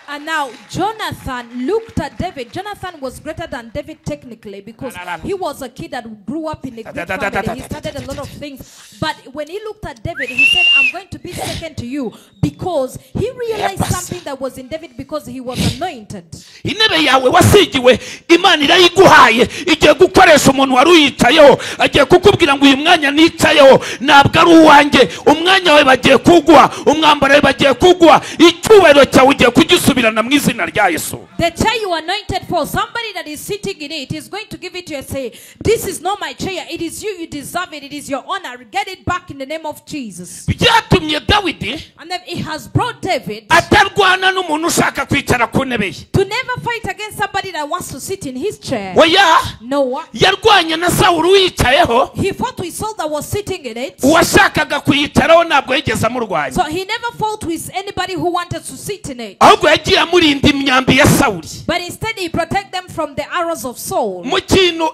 And now Jonathan looked at David. Jonathan was greater than David technically because he was a kid that grew up in a great family. He started a lot of things. But when he looked at David, he said, I'm going to be second to you, because he realized something that was in David because he was anointed. Intebe yawe wasigiwe, Imana irayiguhaye, igiye gukoresha umuntu wari uyicayeho, agiye kukubwira ngo uyu mwanya nicayeho ntabwo ari uwanjye, umwanya wawe bagiye kuguha, umwambaro wawe bagiye kuguha, icyubahiro cyawe ugiye kugisubirana mu izina rya Yesu. The chair you anointed for, somebody that is sitting in it is going to give it to you and say, this is not my chair, it is you, you deserve it, it is your honor, get it back in the name of Jesus. Byatumye Dawidi And then it has brought David atarwana n'umuntu ushaka kwicara ku ntebe ye. to never fight against somebody that wants to sit in his chair. Oya, No. yarwanye na Sawuli uyicayeho. He fought with Saul that was sitting in it. Uwashakaga kuyicaraho ntabwo yigeze amurwanya. So he never fought with anybody who wanted to sit in it. Ahubwo yagiye amurinda imyambi ya Sawuli. But instead he protect them from the arrows of Saul. Mu kintu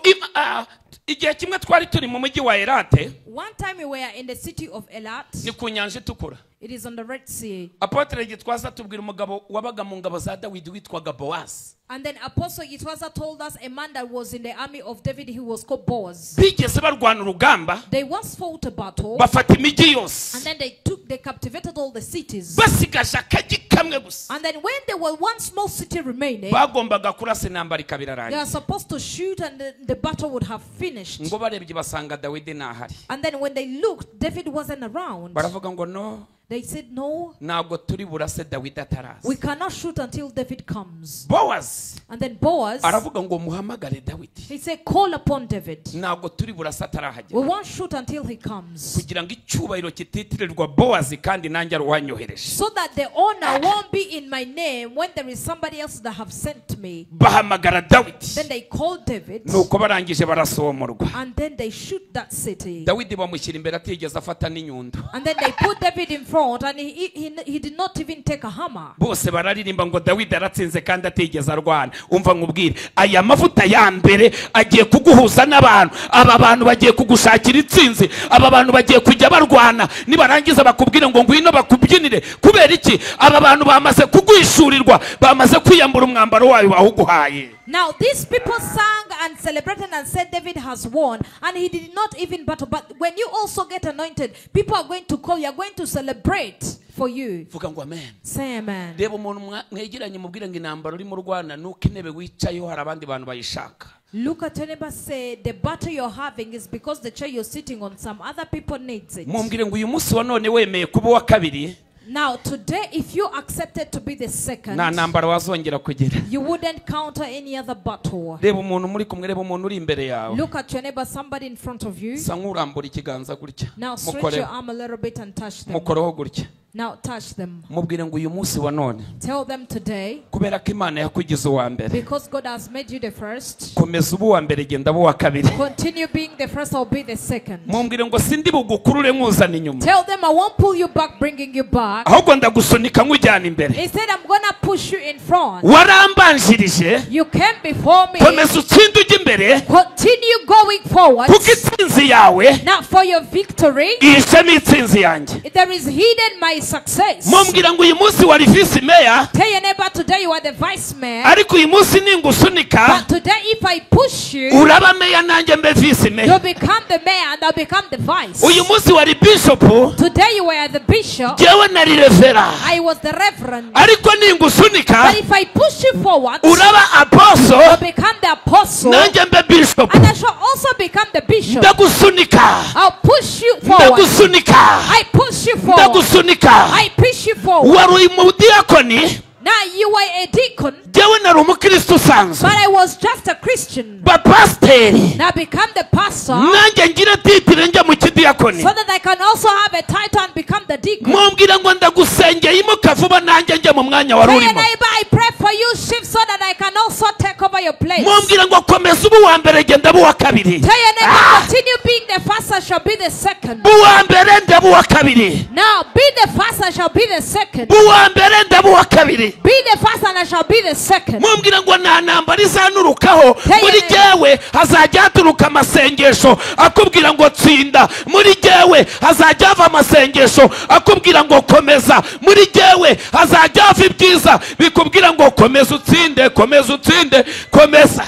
igihe kimwe twari turi mu mujyi wa Elate. One time we were in the city of Elat. Ni ku nyanja itukura. It is on the Red Sea. Apotre Gitwaza tubwira umugabo wabaga mu ngabo za Dawidi witwaga Boaz. And then Apostle Gitwaza told us a man that was in the army of David, he was called Boaz. Bigeze barwana urugamba. They once fought a battle. Bafata imijyi yose. And then they captivated all the cities. Basigaje akajyi kamwe gusa. And then when there were one small city remaining, bagombaga kurasa intambara ikaba irarangiye. They are supposed to shoot and the battle would have finished. Ngo barebye basanga Dawidi ntahari. And then when they looked, David wasn't around. Baravuga ngo no. They said, no. Ntabwo turi burase Dawidi ataraza. We cannot shoot until David comes. Boaz. And then Boaz. Aravuga ngo muhamagare Dawidi. He said, call upon David. Ntabwo turi burase atarahagera. We won't shoot until he comes. Kugira ngo icyubahiro kititirirwa Boaz kandi nanjye aruwanyohereje. So that the honor won't be in my name when there is somebody else that have sent me. Bahamagara Dawidi. Then they called David. Nuko barangije barasomorwa. And then they shoot that city. Dawidi bamushyira imbere atigeze afata n'inyundo. And then they put David in front, and he did not even take a hammer. Bose bararirimba ngo Dawidi aratsinze kandi atigeze arwana. Umva nkubwire, aya mavuta ya mbere agiye kuguhuza n'abantu. Aba bantu bagiye kugushakira itsinzi. Aba bantu bagiye kujya barwana. Nibarangiza bakubwire ngo ngwino bakubyinire. Kubera iki? Aba bantu bamaze kugwishurirwa, bamaze kwiyambura umwambaro wayo bahuguhaye. Now these people sang and celebrated and said David has won, and he did not even battle. But when you also get anointed, people are going to call, you are going to celebrate for you. Vuga ngo amen. Say amen. Reba umuntu mwegeranye mubwire ngo intambara urimo urwana nuko intebe wicayeho hari abandi bantu bayishaka. Look at your neighbor, say the battle you're having is because the chair you're sitting on, some other people needs it. Mumbwire ngo uyu munsi wa none wemeye kuba uwa kabiri. Now today, if you accepted to be the second, nta ntambara wazongera kugira. You wouldn't counter any other battle. Reba umuntu muri kumwe, reba umuntu uri imbere yawe. Look at your neighbor, somebody in front of you. Sa nkurambura ikiganza gutya. Now stretch your arm a little bit and touch them. Mukoreho gutya. Now touch them. Mubwire ngo uyu munsi wa none. Tell them today. Kubera ko Imana yakugize uwa mbere. Because God has made you the first. Komeza ubu wa mbere, genda ubu wa kabiri. Continue being the first, I'll be the second. Mumbwire ngo sindi bugukurure nkuzana inyuma. Tell them I won't pull you back, bringing you back. Ahubwo ndagusunika nkujyana imbere. Instead I'm gonna push you in front. Warambanjirije. You came before me. Komeza utsinde ujye imbere. Continue going forward. Kuko itsinzi yawe. Now for your victory. Ihishemo itsinzi yanjye. There is hidden my success. Mumbwira ngo uyu munsi wari vice mayor. Tell your neighbor today you are the vice mayor. Ariko uyu munsi ningusunika. But today if I push you, uraba mayor nanjye mbe vice mayor. You become the mayor and I'll become the vice. Uyu munsi wari bishop. Today you were the bishop. Jewe nari reverend. I was the reverend. Ariko ningusunika. But if I push you forward, uraba apostle. You become the apostle. Nanjye mbe bishop. And I shall also become the bishop. Ndagusunika. I'll push you forward. Ndagusunika. I push you forward. Ndagusunika. I push you forward. Wari umudiyakoni. Now you were a deacon. Jewe nari umukristo usanzwe. But I was just a Christian. Ba pasiteri. Now become the pastor. Nanjye ngira titire njya mu kidiyakoni. So that I can also have a title and become the deacon. Mumbwira ngo ndagusengeye imuka vuba nanjye njye mu mwanya wari urimo. Tell your neighbor, I pray for you, shift so that I can also take over your place. Mumbwira ngo komeza ubu wa mbere genda ubu wa kabiri. Tell your neighbor, continue being the first, I shall be the second. Uwa mbere ndaba uwa kabiri. Now be the first, I shall be the second. Uwa mbere ndaba uwa kabiri. Be the first and I shall be the second. Mumbwira ngo nta ntambara izanurukaho. Muri jyewe hazajya haturuka amasengesho akubwira ngo tsinda. Muri jyewe hazajya hava amasengesho akubwira ngo komeza. Muri jyewe hazajya hava ibyiza bikubwira ngo komeza utsinde, komeza utsinde, komeza.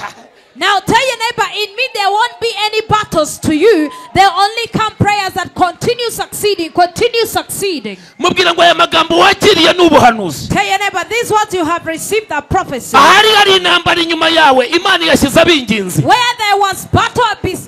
Now tell your neighbor, in me there won't be any battles to you. There only come prayers that continue succeeding, continue succeeding. Mubwira ngo aya magambo wakiriye n'ubuhanuzi. Tell your neighbor, these words you have received are prophecy. Ahari hari intambara inyuma yawe, Imana yashyize abinginzi. Where there was battle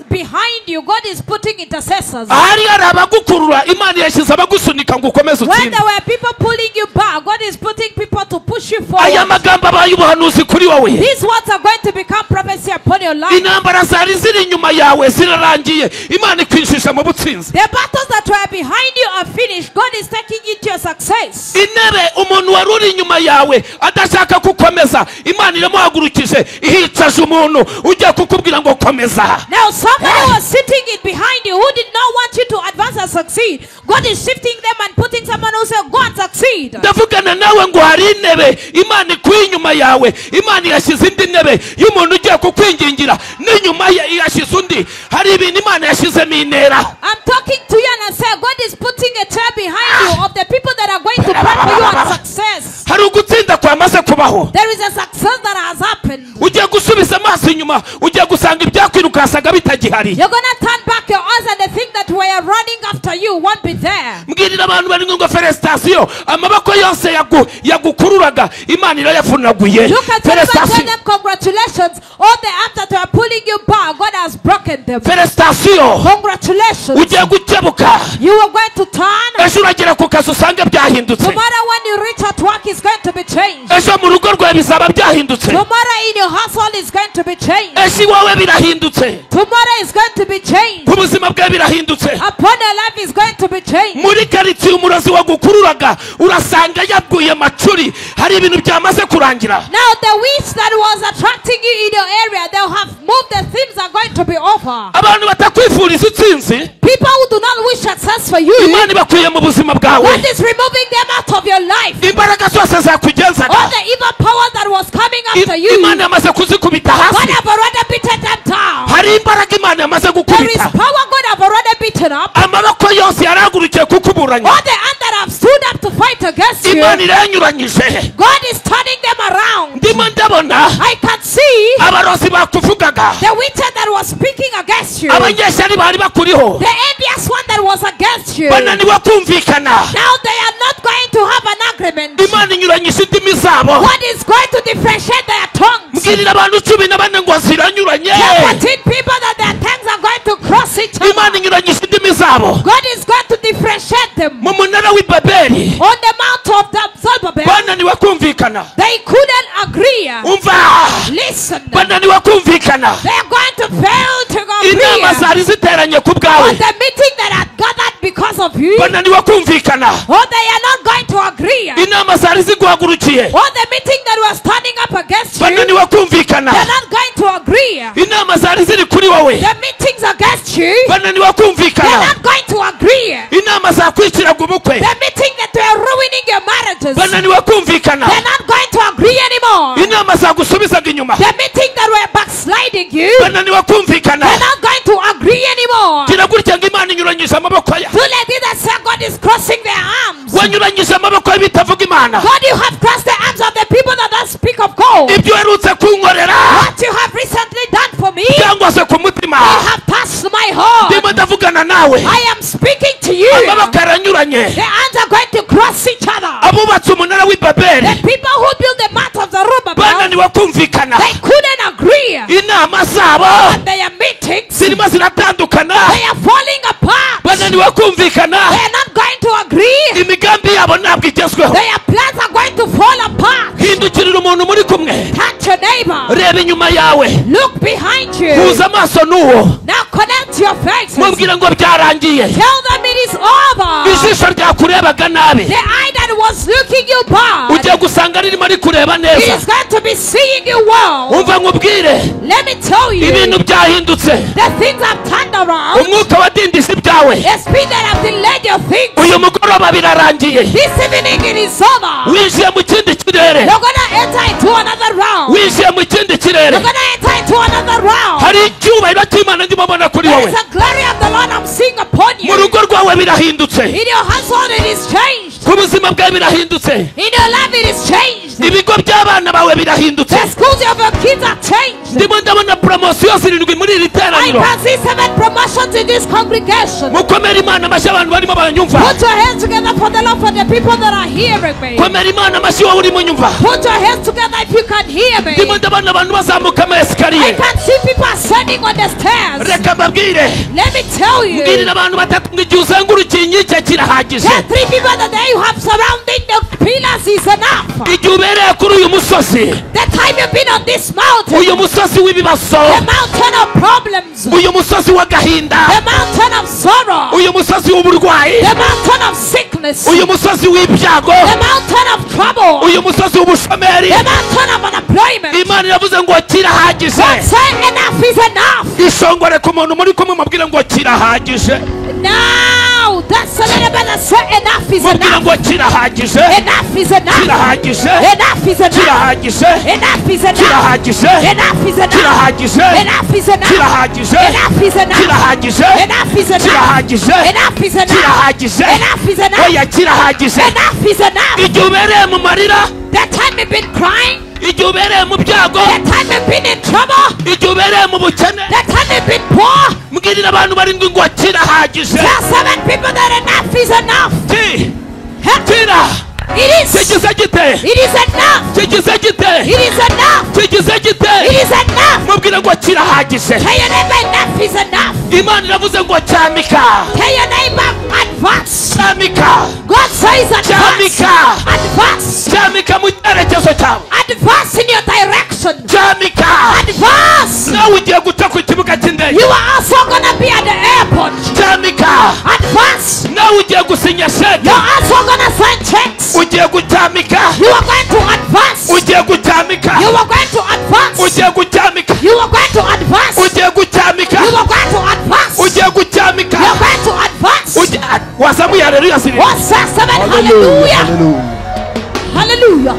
behind you, God is putting intercessors. Ahari hari abagukurura, Imana yashyize abagusunika ngo ukomeze utsinde. Where there were people pulling you back, God is putting people to push you forward. Aya magambo abaye ubuhanuzi kuri wowe. These words are going to become prophecy upon your life. Intambara zari ziri inyuma yawe zirarangiye, Imana ikwinjisha mu butsinzi. The battles that were behind you are finished. God is taking you to your success. Intebe umuntu wari uri inyuma yawe adashaka kukomeza, Imana iramuhagurukije ihicaje umuntu ujya kukubwira ngo komeza. Now somebody was sitting it behind you who did not want you to advance and succeed. God is shifting them and putting someone who said go and succeed. Ndavugana nawe ngo hari intebe Imana ikuye inyuma yawe, Imana yashyize indi ntebe y'umuntu ugiye kukwingingira, n'inyuma ye yashyize undi. Hari ibintu Imana yashyizemo intera. I'm talking to you and I say God is putting a chair behind you of the people that are going to pray for you and success. Hari ugutsinda kwamaze kubaho. There is a success that has happened. Ugiye gusubiza amaso inyuma, ugiye gusanga ibyakwirukanka Byakwirukasa bitagihari. You're gonna turn back your eyes and the thing that were running after you won't be there. Mbwirira abantu bari ngo felicitation, amaboko yose yagukururaga Imana irayavunaguye. Look at them and tell them congratulations. All the arms that were pulling you back, God has broken them. Felicitation. Congratulations. Ugiye gukebuka. You are going to turn. Ejo uragera ku kazi usange byahindutse. Tomorrow when you reach at work is going to be changed. Ejo mu rugo rwawe bizaba byahindutse. Tomorrow in your household is going to be changed. Ejo iwawe birahindutse. Tomorrow is going to be changed. Ku buzima bwawe birahindutse. Upon your life is going to be changed. Muri karitsiye umurozi wagukururaga urasanga yaguye macuri, hari ibintu byamaze kurangira. Now the witch that was attracting you in your area, they'll have moved. The things are going to be over. Abantu batakwifuriza utsinzi, people who do not wish success for you, Imana ibakuye mu buzima bwawe. God is removing them out of your life. Imbaraga zose zakugenzaga, all the evil power that was coming after you, Imana yamaze kuzikubita hasi. God have already beaten them down. Hari imbaraga Imana yamaze gukubita. There is power God have already beaten up. Amaboko yose yarahagurukiye kukuburanya. All the hand that have stood up to fight against you, Imana iranyuranyije. God is turning them around. Ndimo ndabona, I can see abarozi bakuvugaga, the witch that was speaking against you, abanyeshyari bari bakuriho, the envious one that was against you, bananiwe kumvikana. Now they are not going to have an agreement. Imana inyuranyije indimi zabo. God is going to differentiate their tongues. Mbwirira abantu 14 ngo ziranyuranye. 14 people that their tongues are going to cross each other. Imana inyuranyije indimi zabo. God is going to differentiate them. Mu munara w'i Babeli, on the mount of the Zerubbabel, bananiwe kumvikana. They couldn't agree. Umva. Listen. Bananiwe kumvikana. They are going to fail to agree. Inama zari ziteranye ku bwawe, on the meeting that had gathered because of you, bananiwe kumvikana. Or they are not going to agree. Inama zari ziguhagurukiye, or the meeting that was standing up against you, bananiwe kumvikana. They are not going to agree. Inama zari ziri kuri wowe, the meetings against you, bananiwe kumvikana. They are not going to agree. Inama zakwiciraga ubukwe, the meeting that they are ruining your marriages, bananiwe kumvikana. They are not going to agree anymore. Inama zagusubizaga inyuma, the meeting that were backsliding you, bananiwe kumvikana. They are not going to agree anymore. Gira gutya ngo Imana inyuranyije amaboko ya. Do like this and say God is crossing their arms. Wanyuranyije amaboko y'ibitavuga Imana. God, you have crossed the arms of the people that don't speak of God. Ibyo uherutse kunkorera, what you have recently done for me, cyangwa se ku mutima, you have touched my heart. Ndimo ndavugana nawe. I am speaking to you. Amaboko aranyuranye. The arms are going to cross each other. Abubatse umunara w'i Babeli, the people who built the mount of the Zerubbabel, bananiwe kumvikana. They couldn't agree. Inama zabo, and their meetings, zirimo ziratandukana. They are falling apart. Bananiwe kumvikana. They are not going to agree. Imigambi yabo ntabwo igezweho. Their plans are going to fall apart. Hindukirira umuntu muri kumwe. Touch your neighbor. Reba inyuma yawe. Look behind you. Huza amaso n'uwo. Now connect your faces. Mubwire ngo byarangiye. Tell them it is over. Ijisho ryakurebaga nabi, the eye that was looking you bad, ugiye gusanga ririmo rikureba neza. It is going to be seeing you well. Umva nkubwire. Let me tell you, ibintu byahindutse. The things have turned around. Umwuka wadindije ibyawe, the speed that have delayed your things, uyu mugoroba birarangiye. This evening it is over. Winjiye mu kindi kirere. You're gonna enter into another round. Winjiye mu kindi kirere. You're gonna enter into another round. Hari icyubahiro cy'Imana ndimo mbona kuri wowe. There is a glory of the Lord I'm seeing upon you. Mu rugo rwawe birahindutse. In your household it is changed. Ku buzima bwawe birahindutse. In your life it is changed. Ibigo by'abana bawe birahindutse. The schools of your kids are changed. Ndimo ndabona promotion zirindwi muri iri teraniro. I can see 7 promotions in this congregation. Mukomere Imana amashyi abantu barimo baranyumva. Put your hands together for the Lord, for the people that are hearing me. Komera Imana amashyi wowe urimo unyumva. Put your hands together if you can hear me. Ndimo ndabona abantu bazamuka ama esikariye. I can see people ascending on the stairs. Reka mbabwire. Let me tell you. Mbwirira abantu batatu ngo igihe uzengurukiye inkike kirahagije. There are 3 people that you have surrounding the pillars is enough. Igihe ubereye kuri uyu musozi, the time you've been on this mountain, uyu musozi w'ibibazo, the mountain of problems, uyu musozi w'agahinda, the mountain of sorrow, uyu musozi w'uburwayi, the mountain of sickness, uyu musozi w'ibyago, the mountain of trouble, uyu musozi w'ubushomeri, the mountain of unemployment. Imana iravuze ngo kirahagije. Say enough is enough. Ishongore ku muntu muri kumwe mubwire ngo kirahagije. Now that's a little bit. Say enough is enough. Ngo kirahagije. Enough is enough. Kirahagije. Enough is enough. Kirahagije. Enough is enough. Kirahagije. Enough is enough. Kirahagije. Enough is enough. Kirahagije. Enough is enough. Kirahagije. Enough is enough. Kirahagije. Enough is enough. Kirahagije. Enough is enough. Oya kirahagije. Enough is enough. Igihe ubereye mu marira, the time you've been crying, igihe ubereye mu byago, the time you've been in trouble, igihe ubereye mu bukene, the time you've been Mbwirira abantu barindwi ngo kirahagije. Tell 7 people that enough is enough. Kira. It is. Kigize gite? It is enough. Kigize gite? It is enough. Kigize gite? It is enough. Mubwire ngo kirahagije. Tell your neighbor enough is enough. Imana iravuze ngo cyamika. Tell your neighbor advance. Cyamika. God says advance. Cyamika. Advance. Cyamika mu cyerekezo cyawe. Advance in your direction. Cyamika. Advance. Nawe ugiye guca ku kibuga cy'indege. You are also gonna be at the airport. Cyamika. Advance. Nawe ugiye gusinya sheke. You're also gonna sign checks. Ugiye gucyamika. You are going to advance. Ugiye gucyamika. You are going to advance. Ugiye gucyamika. You are going to advance. Ugiye gucyamika. You are going to advance. Ugiye gucyamika. You are going to advance. Wazamuye haleluya sibiri. Hallelujah. Hallelujah.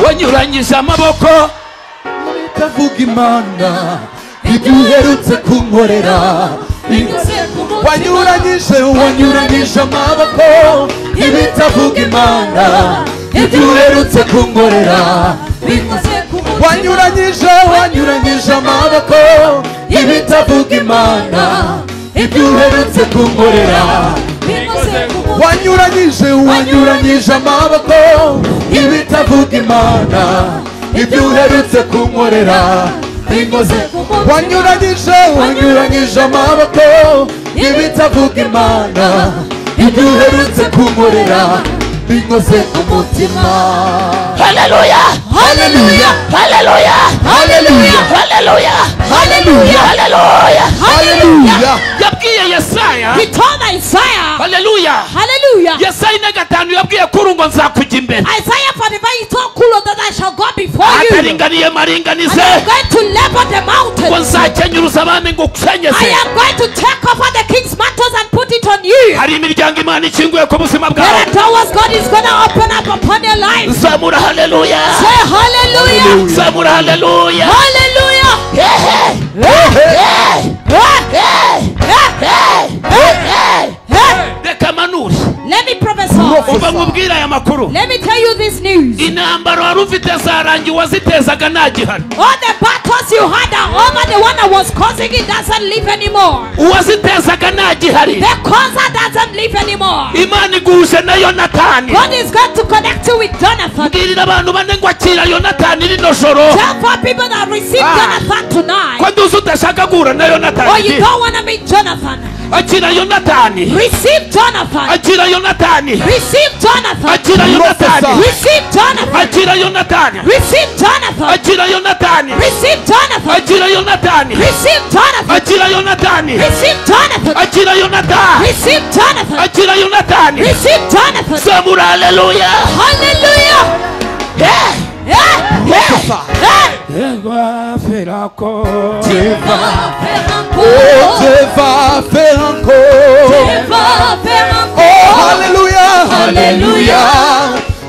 Wanyuranyije amaboko itavuga Imana ibyo uherutse kunkorera. Wanyuranyije amaboko ibitavuga Imana ibyo uherutse kunkorera. Wanyuranyije amaboko ibitavuga Imana ibyo uherutse kunkorera. Wanyuranyije amaboko ibitavuga Imana ibyo uherutse kunkorera. Wanyuranyije amaboko ibitavuga Imana ibyo uherutse kunkorera binkoze ku mutima. Hallelujah. Hallelujah. Hallelujah. Hallelujah. Hallelujah. Hallelujah. Hallelujah. Hallelujah. Yabwiye Yesaya. He told Isaiah. Hallelujah. Hallelujah. Yesaya 5 yabwiye Kuro ngo nzakujya imbere. Isaiah 45 he told Kuro that I shall go before you. Ataringaniye maringanize. I am going to level the mountains. Ngo nzakenyuruza abami ngo ngukenyeze. I am going to take over the king's mantles and put it on you. Hari imiryango Imana ikinguye ku buzima bwawe. There are doors God is going to open up upon your life. Zamura hallelujah. Say hallelujah. Zamura hallelujah. Hallelujah. Hey, hey, hey, hey, hey, hey. Reka manure. Let me prophesy. Umva nkubwire aya makuru. Let me tell you this news. Intambara wari ufite zarangiye wazitezaga nta gihari. All the battles you had are over. The one that was causing it doesn't live anymore. Uwazitezaga nta gihari. The causer doesn't live anymore. Imana iguhuje na Yonatani. God is going to connect you with Jonathan. Mbwirira abantu bane ngo akira Yonatani rino joro. Tell 4 people that receive Jonathan tonight. Ko nduzi udashaka guhura na Yonatani. Or you don't want to meet Jonathan. Akira Yonatani. Receive Jonathan. Akira Yonatani. Receive Jonathan. Akira Yonatani. Receive Jonathan. Akira Yonatani. Receive Jonathan. Akira Yonatani. Receive Jonathan. Akira Yonatani. Receive Jonathan. Akira Yonatani. Receive Jonathan. Akira Yonatani. Receive Jonathan. Akira Yonatani. Receive Jonathan. Zamura hallelujah. Hallelujah. Yeah. Yeah. Yeah. Yeah. Dieu va faire encore. Oh, Dieu va faire encore. Dieu va faire encore. Oh, alléluia. Alléluia.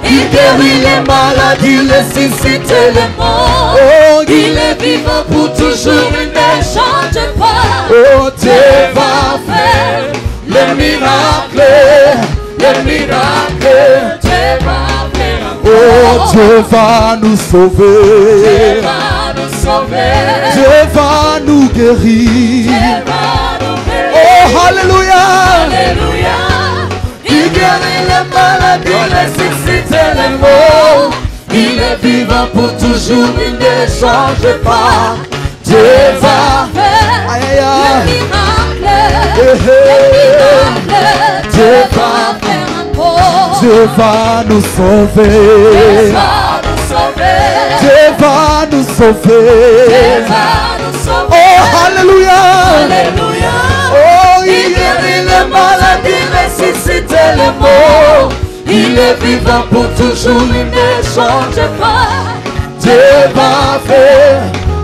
Il guérit les malades, il ressuscite les morts. Oh, il est vivant pour toujours, il ne change pas. Oh, Dieu va faire les miracles, les miracles. Dieu va faire encore. Oh, Dieu va nous sauver. Dieu va nous sauver. Dieu va nous guérir. Dieu va nous guérir. Oh, alléluia. Alléluia. Il guérit les malades, il ressuscite les morts. Il est vivant pour toujours, il ne change pas. Dieu va faire le miracle, le miracle. Dieu va faire encore. Dieu va nous sauver. Dieu va nous sauver. Dieu va nous sauver. Dieu va nous sauver. Oh, alléluia. Alléluia. Oh, il guérit les malades, il ressuscite les morts. Il est vivant pour toujours, il ne change pas. Dieu va faire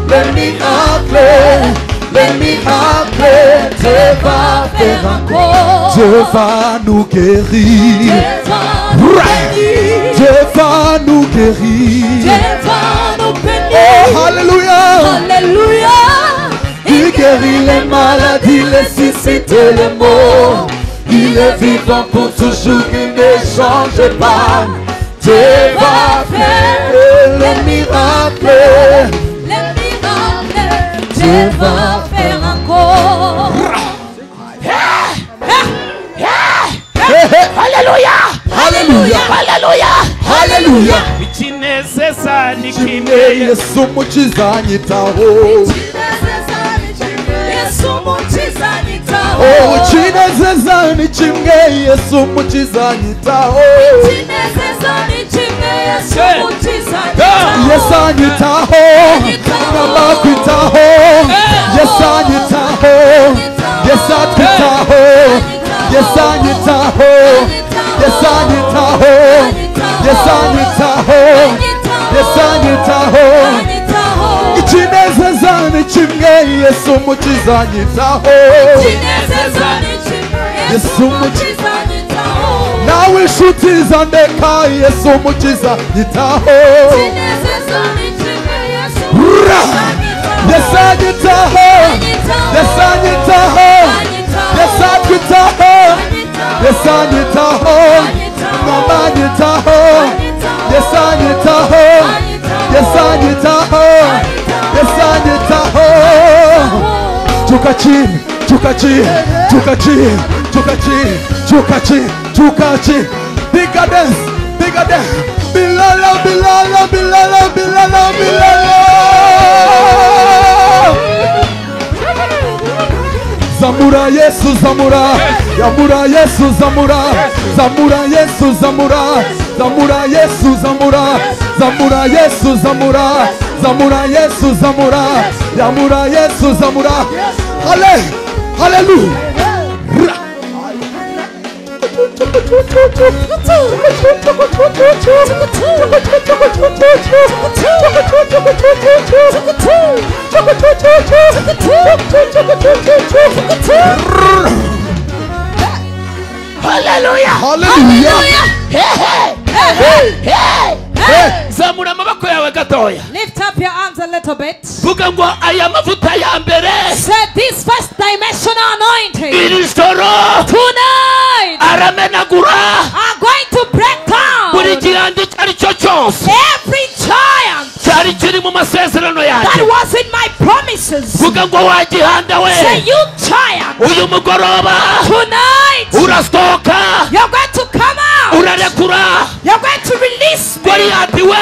les miracles, les miracles. Dieu va faire encore. Dieu va nous guérir. Dieu va nous bénir. Dieu va nous guérir. Dieu va nous bénir. Oh, alléluia. Alléluia. Il guérit les malades, il ressuscite les morts. Il est vivant pour toujours, il ne change pas. Dieu va faire les miracles, les miracles. Dieu va faire encore. Hallelujah. Ikinezeza ni kimwe Yesu Umukiza anyitaho. Oh, ikinezeza ni kimwe Yesu Umukiza anyitaho. Yesu anyitaho, nabakwitaho. Yesu anyitaho, Yesu atwitaho. Yesu anyitaho, Yesu anyitaho, Yesu anyitaho, Yesu anyitaho. Ikinezeza ni kimwe Yesu Umukiza anyitaho. Yesu Umukiza anyitaho. Nawe inshuti zandeka Yesu Umukiza anyitaho. Yesu anyitaho, Yesu anyitaho, Yesu atwitaho, Yesu anyitaho, Mama anyitaho, Yesu anyitaho, Yesu anyitaho, Yesu anyitaho. Tuka chini, tuka chini, tuka chini, tuka chini, tuka chini, tuka chini. Bigger dance, bigger dance. Bilala, bilala, bilala, bilala, bilala. Zamura Yesu zamura, Yamura Yesu zamura, Zamura Yesu zamura, Zamura Yesu zamura, Zamura Yesu zamura, Zamura Yesu zamura, Yamura Yesu zamura. Halle, hallelujah. Hallelujah. Hallelujah. Hey, hey, hey, hey. Zamura amaboko yawe gatoya. Lift up your arms a little bit. Vuga ngo aya mavuta ya mbere. Say this first dimensional anointing. Iri joro. Tonight. Aramenagura. Are going to break down. Buri gihanda icyo ari cyo cyose. Every giant. Cyari kiri mu masezerano yanjye. That was in my promises. Vuga ngo wa gihanda we. Say you giant. Uyu mugoroba. Tonight. Urasohoka. You're going to come out. Urarekura. You're going to release me. Goliyati we.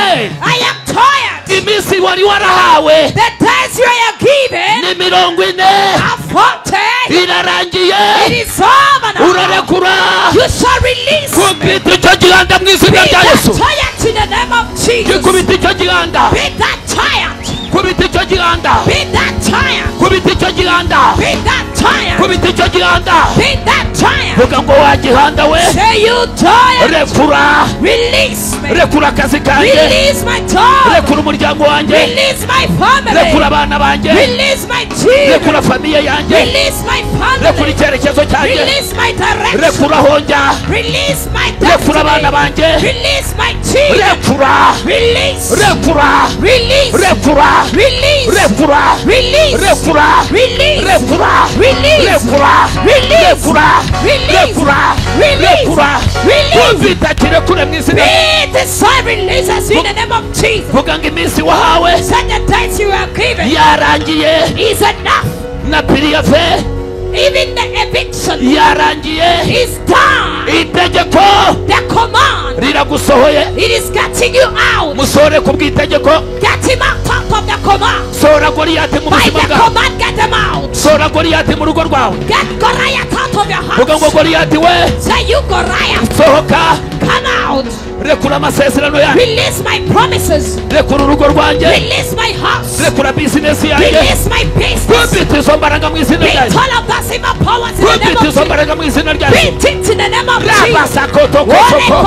I am tired. Iminsi wari warahawe. The days you are given. Ni 40. Are 40. Irarangiye. It is over now. Urarekura. You shall release me. Kubita icyo gihanda mu izina rya Yesu. Be that giant in the name of Jesus. Kubita icyo gihanda. Be that giant. Kubita icyo gihanda. Be that giant. Kubita icyo gihanda. Be that giant. Kubita icyo gihanda. Be that giant. Vuga ngo wa gihanda we. Say you giant. Rekura. Release me. Rekura akazi kanjye. Release my job. Rekura umuryango wanjye. Release my family. Rekura abana banjye. Release my children. Rekura famiye yanjye. Release my family. Rekura icyerekezo cyanjye. Release my direction. Rekura aho njya. Release my Rekura abana destiny. banjye. Release my children. Rekura. Release. Rekura. Release. Rekura. Release. Rekura. Release. Rekura. Release. Rekura. Release. Rekura. Release. Rekura. Release. Rekura. Release. Rekura. Release. Kubita kirekure mu izina. Be the sign releases in the name of Jesus. Vuga ngo iminsi wahawe Said the days you are given yarangiye. is enough. Na piriyafe Even the eviction yarangiye. is done. Itegeko The command, riragusohoye. it is getting you out. Musohore ku bw'itegeko. Get him out of the command. Sohora Goliyati mu By buzima the bwawe. command, get him out. Sohora Goliyati mu rugo rwawe. Get Goliath out of your Vuga ngo house. Goliyati we Say you Goliath, sohoka. come out. Rekura amasezerano yanjye. Release my promises. Rekura urugo rwanjye. Release my house. Rekura bizinesi yanjye. Release my business. Kubita izo mbaraga mu izina rya Beat Yesu. all of those evil powers in the name Kubita of izo Jesus. mbaraga mu izina rya Yesu. Beat it in the name of Jesus. Rabasakotokosoko.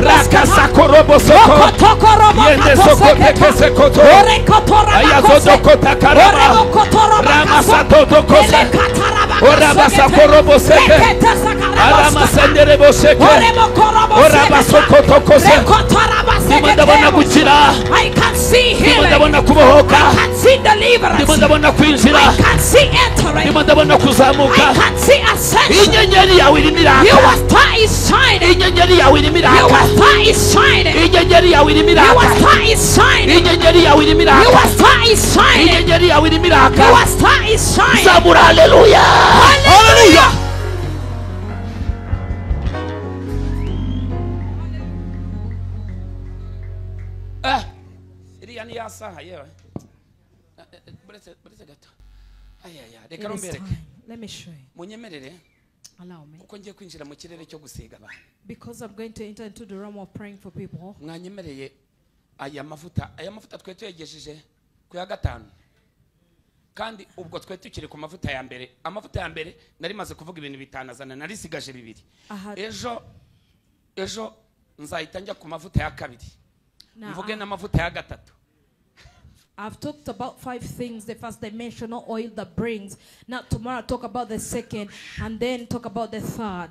Rakasakorobosoko. Yendesokotekesekoto. Ayazodokotakaraba. Ramasatotokose. Orabasakoroboseke. Aramasendereboseke. Orabasokotokose. Ndimo ndabona gukira. I can see Ndimo healing. ndabona kubohoka. I can see deliverance. Ndimo ndabona kwinjira. I can see entering. Ndimo ndabona kuzamuka. I can see ascension. Inyenyeri yawe irimo iraka. Your star is shining. Inyenyeri yawe irimo Your iraka. star is shining. Inyenyeri yawe irimo Your iraka. star is shining. Inyenyeri yawe irimo iraka. Your star is shining. Inyenyeri yawe irimo iraka. Your star is shining. Zamura haleluya. Hallelujah. Amasaha yewe buretse gato. Ayaya, reka rumbereke. Let me show you. Munyemerere. Allow me. Kuko ngiye kwinjira mu kirere cyo gusiga abantu. Because I'm going to enter into the realm of praying for people. Mwanyemereye aya mavuta twe tuyegejeje ku ya gatanu. Kandi ubwo twe tukiri ku mavuta ya mbere. Amavuta ya mbere nari maze kuvuga ibintu bitanazana, narisigaje bibiri. Ejo nzahita njya ku mavuta ya kabiri. Mvuge n'amavuta ya gatatu. I've talked about 5 things. The first dimensional oil that brings. Now tomorrow I'll talk about the second and then talk about the third.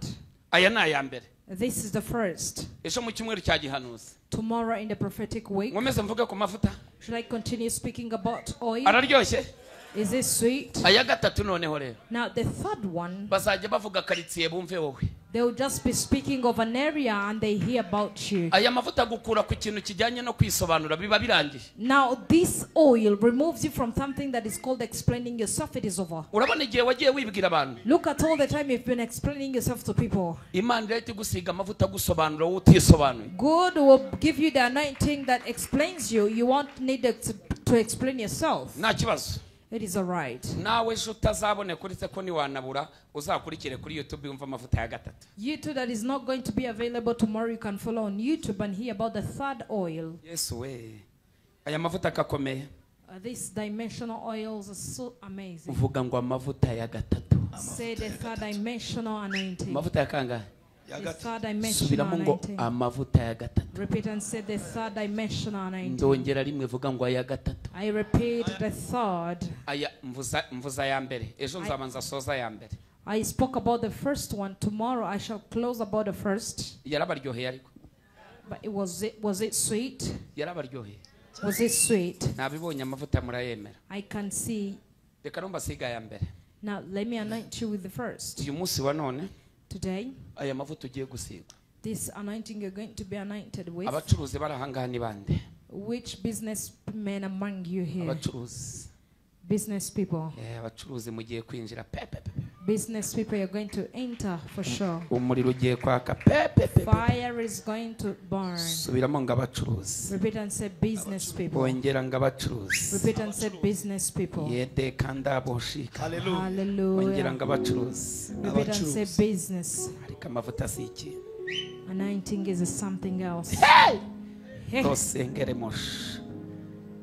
Aya ni aya mbere. This is the first. Ejo mu cyumweru cya gihanuzi. Tomorrow in the prophetic week. Nkomeze mvuge ku mavuta. Should I continue speaking about oil? Araryoshye? Is it sweet? Aya gatatu noneho rero. Now the third one. Bazajya bavuga karitsiye bumve wowe. They will just be speaking of an area and they hear about you. Aya mavuta gukura ku kintu kijyanye no kwisobanura biba birangiye. Now this oil removes you from something that is called explaining yourself. It is over. Urabona igihe wagiye wibwira abantu. Look at all the time you've been explaining yourself to people. Imana irahita igusiga amavuta gusobanura wowe utisobanuye. God will give you the anointing that explains you. You won't need to explain yourself. Nta kibazo. It is all right. Nawe ejo utazaboneka uretse ko niwanabura uzakurikire kuri YouTube yumva amavuta ya gatatu. You too that is not going to be available tomorrow, you can follow on YouTube and hear about the third oil. Yesu we. Aya mavuta akakomeye. These dimensional oils are so amazing. Uvuga ngo amavuta ya gatatu. Say the third dimensional anointing. Amavuta ya kangahe? The third dimensional anointing. Amavuta ya gatatu. Repeat and say the third dimensional anointing. Ndongera rimwe vuga ngo aya gatatu. I repeat the third. Aya mvuza ya mbere. Ejo nzabanza soza ya mbere. I spoke about the first one. Tomorrow I shall close about the first. Yarabaryoheye ariko. But was it sweet? Yarabaryoheye. Was it sweet? Nabibonye amavuta murayemera. I can see. Reka numba siga ya mbere. Now let me anoint you with the first. Uyu munsi wa none. Today, aya mavuta ugiye gusiga. This anointing you're going to be anointed with. Abacuruzi barahangana ni bande? Which businessmen among you here? Abacuruzi. Business people. Abacuruzi mugiye kwinjira pepe. Business people, you're going to enter for sure. Umuriro ugiye kwaka pepe. Fire is going to burn. Subiramo ngo abacuruzi. Repeat and say business people. Bongera ngo abacuruzi. Repeat and say business people. Yede kanda boshika. Hallelujah. Bongera ngo abacuruzi. Repeat and say business. Ariko amavuta si iki. Anointing is something else. Hey! Hey. Tosengere mosh.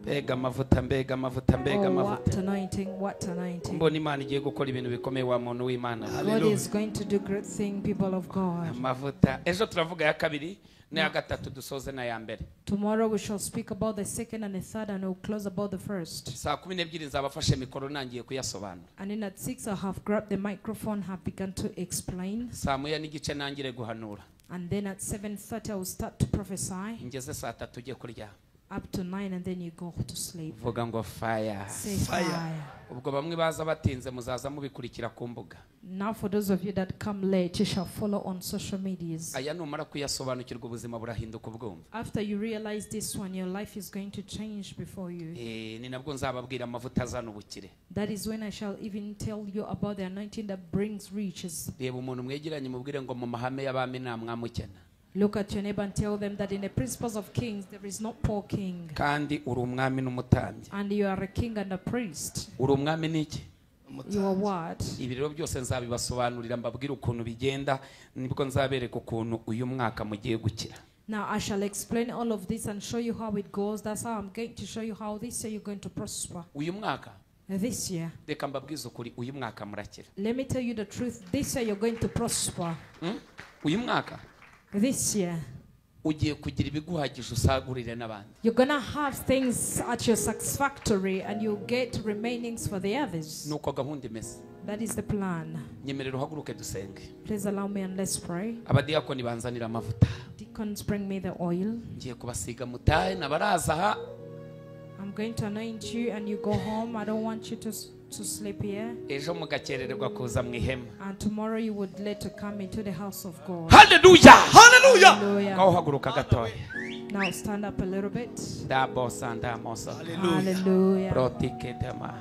Mbega amavuta, mbega amavuta, mbega amavuta. What anointing, what anointing. Mbona Imana igiye gukora ibintu bikomeye wa muntu w'Imana. God is going to do great thing, people of God. Amavuta. Ejo turavuga ya kabiri n'aya gatatu dusoze na ya mbere. Tomorrow we shall speak about the second and the third and we'll close about the first. Saa 12 nzabafashe mikoro nangiye kuyasobanura. And then at 6 I have grabbed the microphone, have begun to explain. Saa 1:15 nangire guhanura. And then at 7:30 I will start to prophesy. Ngeze saa 3 ugiye kuryama. Up to 9 and then you go to sleep. Vuga ngo fire. Say fire. Ubwo bamwe baza batinze muzaza mubikurikira ku mbuga. Now for those of you that come late, you shall follow on social medias. Aya numara kuyasobanukirwa ubuzima burahinduka ubwumva. After you realize this one, your life is going to change before you. Ni nabwo nzababwira amavuta azana ubukire. That is when I shall even tell you about the anointing that brings riches. Reba umuntu mwegeranye mubwire ngo mu mahame y'abami nta mwamukena. Look at your neighbor and tell them that in the principles of kings there is no poor king. Kandi uri umwami n'umutambyi. And you are a king and a priest. Uri umwami n'iki? You are what? Ibi rero byose nzabibasobanurira mbabwire ukuntu bigenda, nibwo nzabereka ukuntu uyu mwaka mugiye gukira. Now I shall explain all of this and show you how it goes. That's how I'm going to show you how this year you're going to prosper. Uyu mwaka? This year. Reka mbabwize ukuri, uyu mwaka murakira. Let me tell you the truth. This year you're going to prosper. Uyu mwaka? This year. Ugiye kugira ibiguhagije usagurire n'abandi. You're gonna have things at your satisfactory and you'll get remainings for the others. Nuko gahunda imeze. That is the plan. Nyemerera uhaguruke dusenge. Please allow me and let's pray. Abadiyakoni banzanira amavuta. Deacons, bring me the oil. Ngiye kubasiga mutahe nabaraza ha. I'm going to anoint you and you go home. I don't want you to sleep here. Ejo mugakerererwa kuza mu ihema. And tomorrow you would let to come into the house of God. Hallelujah! Hallelujah! Ngaho haguruka gatoya. Now stand up a little bit. Ndabosa ndamosa. Hallelujah. Protiketema.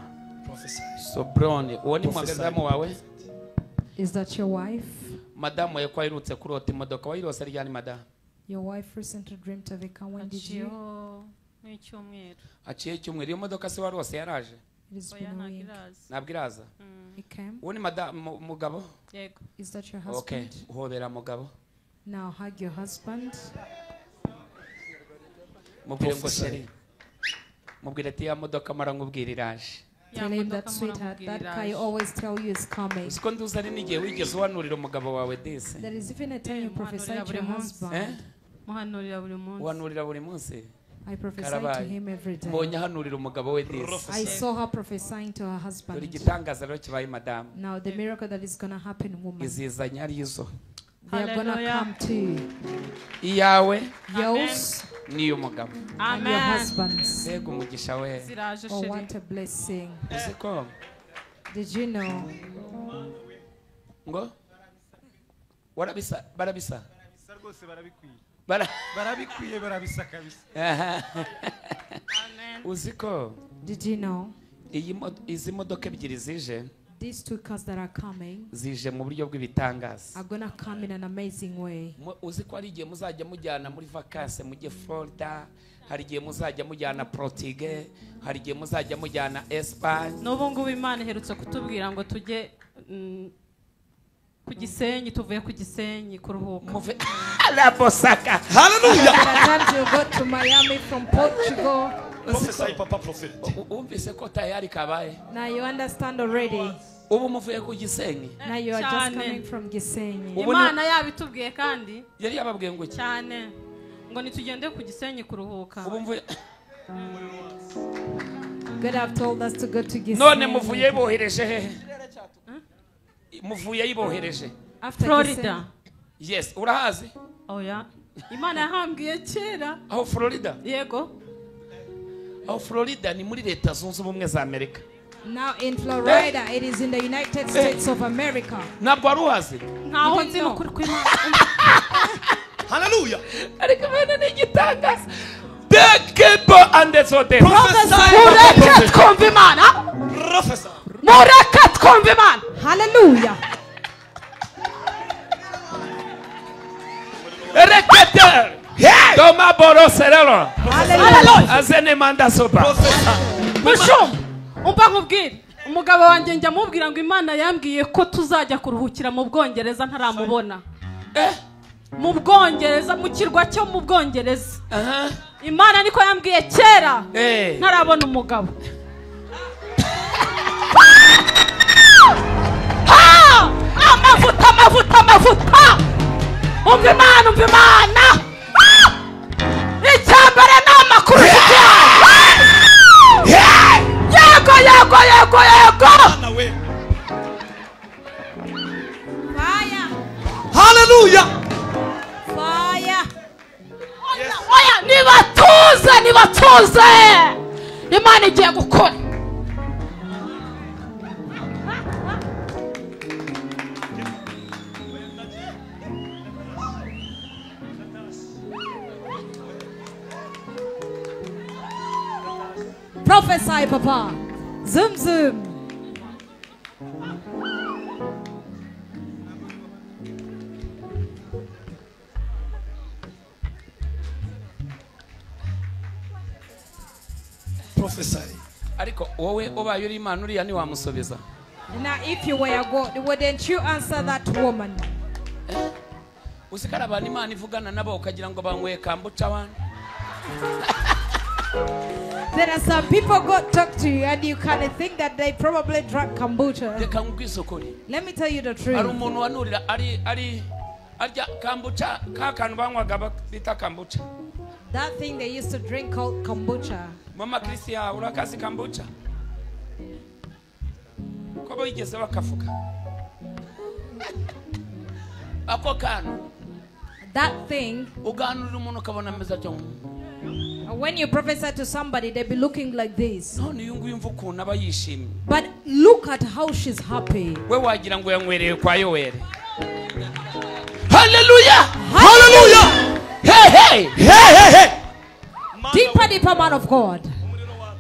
Prophesy. Sobroni, uwo ni mwagadamu wawe? Is that your wife? Madamu ye kwairutse kurota imodoka wayirose ryari madamu? Your wife recently dreamt of a car. When did you? N'icyumweru. Haciye icyumweru. Iyo modoka se warose yaraje? It has been a week. Ntabwo iraza. It came. Uwo ni madamu mugabo? Yego. Is that your husband? Okay, uhobera mugabo. Now hug your husband. Mubwire ngo chéri. Mubwire ati ya modoka mara nkubwira iraje. Tell him that sweetheart, that car you always tell you is coming. Uziko nduza ari n'igihe wigeze uhanurira umugabo wawe disi. There is even a time you prophesy to your husband. Muhanurira buri munsi. Uhanurira buri munsi. I prophesy to him every day. Mbonye ahanurira umugabo we disi. I saw her prophesying to her husband. Dore igitangaza rero kibaye madamu. Now the miracle that is gonna happen, woman. Izizanya arizo. They are gonna come to you. Iyawe. Yours. N'iy'umugabo. And your husband's. Mbega umugisha we. Oh, what a blessing. Uziko? Did you know? Ngo? Warabisa, barabisa. Barabisa rwose barabikwiye. Barabikwiye barabisa kabisa. Amen. Uziko? Did you know? Izi modoka ebyiri zije. These two cars that are coming zije mu buryo bw'ibitangaza. Are gonna come in an amazing way. Uzi ko ari igihe muzajya mujyana muri vacances mujye Florida, hari igihe muzajya mujyana Portugal, hari igihe muzajya mujyana Espagne. N'ubu ngubu Imana iherutse kutubwira ngo tujye ku Gisenyi, tuvuye ku Gisenyi kuruhuka. Muve la Bosaka. Hallelujah. Sometimes you go to Miami from Portugal. Prophesy, papa prophet. Umvise ko tayari kabaye. Now you understand already. Ubu muvuye ku Gisenyi. Now you are just coming from Gisenyi. Imana yabitubwiye kandi. Yari yababwiye ngo cyane ngo nitugende ku Gisenyi kuruhuka. Ubu mvuye. God have told us to go to Gisenyi. None muvuye bohereje he? Muvuye yibohereje. Florida. Yes, urahazi? Oh yeah. Imana yahambwiye kera. Aho Florida? Yego. Aho Florida ni muri Leta Zunze Ubumwe za Amerika. Now in Florida, it is in the United States of America. Ntabwo wari uhazi? Ntaho nzi n'ukuri kw'Imana. Hallelujah. Ariko Imana ni igitangaza. Dekebo andezode. Mureke twumve Imana. Prophesy. Mureke twumve Imana. Hallelujah. Rekete. Toma boroserero. Hallelujah. Azene manda sopa. Mushumba, umva nkubwire. Umugabo wanjye njya mubwira ngo Imana yambwiye ko tuzajya kuruhukira mu Bwongereza ntaramubona. Mu Bwongereza, mu kirwa cyo mu Bwongereza. Imana niko yambwiye kera ntarabona umugabo. Amavuta, amavuta, amavuta. Umva Imana, umva Imana. Icyambere ni amakuru Yego, yego, yego, yego. Fire. Hallelujah. Fire. Oya, nibatuze, nibatuze. Imana igiye gukora. Prophesy, Papa. Zoom, zoom. Prophesy. Ariko wowe ubaye uri Imana uriya ntiwamusubiza. Now if you were God, wouldn't you answer that woman? Usikara abantu Imana ivugana nabo ukagira ngo banyweye kambuca abantu. There are some people God talk to you and you kind of think that they probably drank kombucha. Reka nkubwise ukuri. Let me tell you the truth. Hari umuntu wanurira ari ari arya kombucha ka kantu banywaga bita kombucha. That thing they used to drink called kombucha. Mama Christia urakazi kombucha? Ko bigeze bakavuga. Ako kantu. That thing. Uganurira umuntu ukabona ameze atyo. When you prophesy to somebody, they be looking like this. But look at how she's happy. Hallelujah! Hallelujah! Hey, hey! Hey, hey, hey! Deeper, deeper, man of God.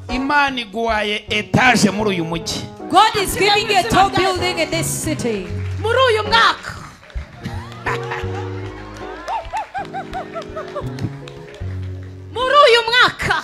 Imana iguhaye etage muri uyu mujyi. God is giving you a tall building in this city. Muri uyu mwaka. Muri uyu mwaka.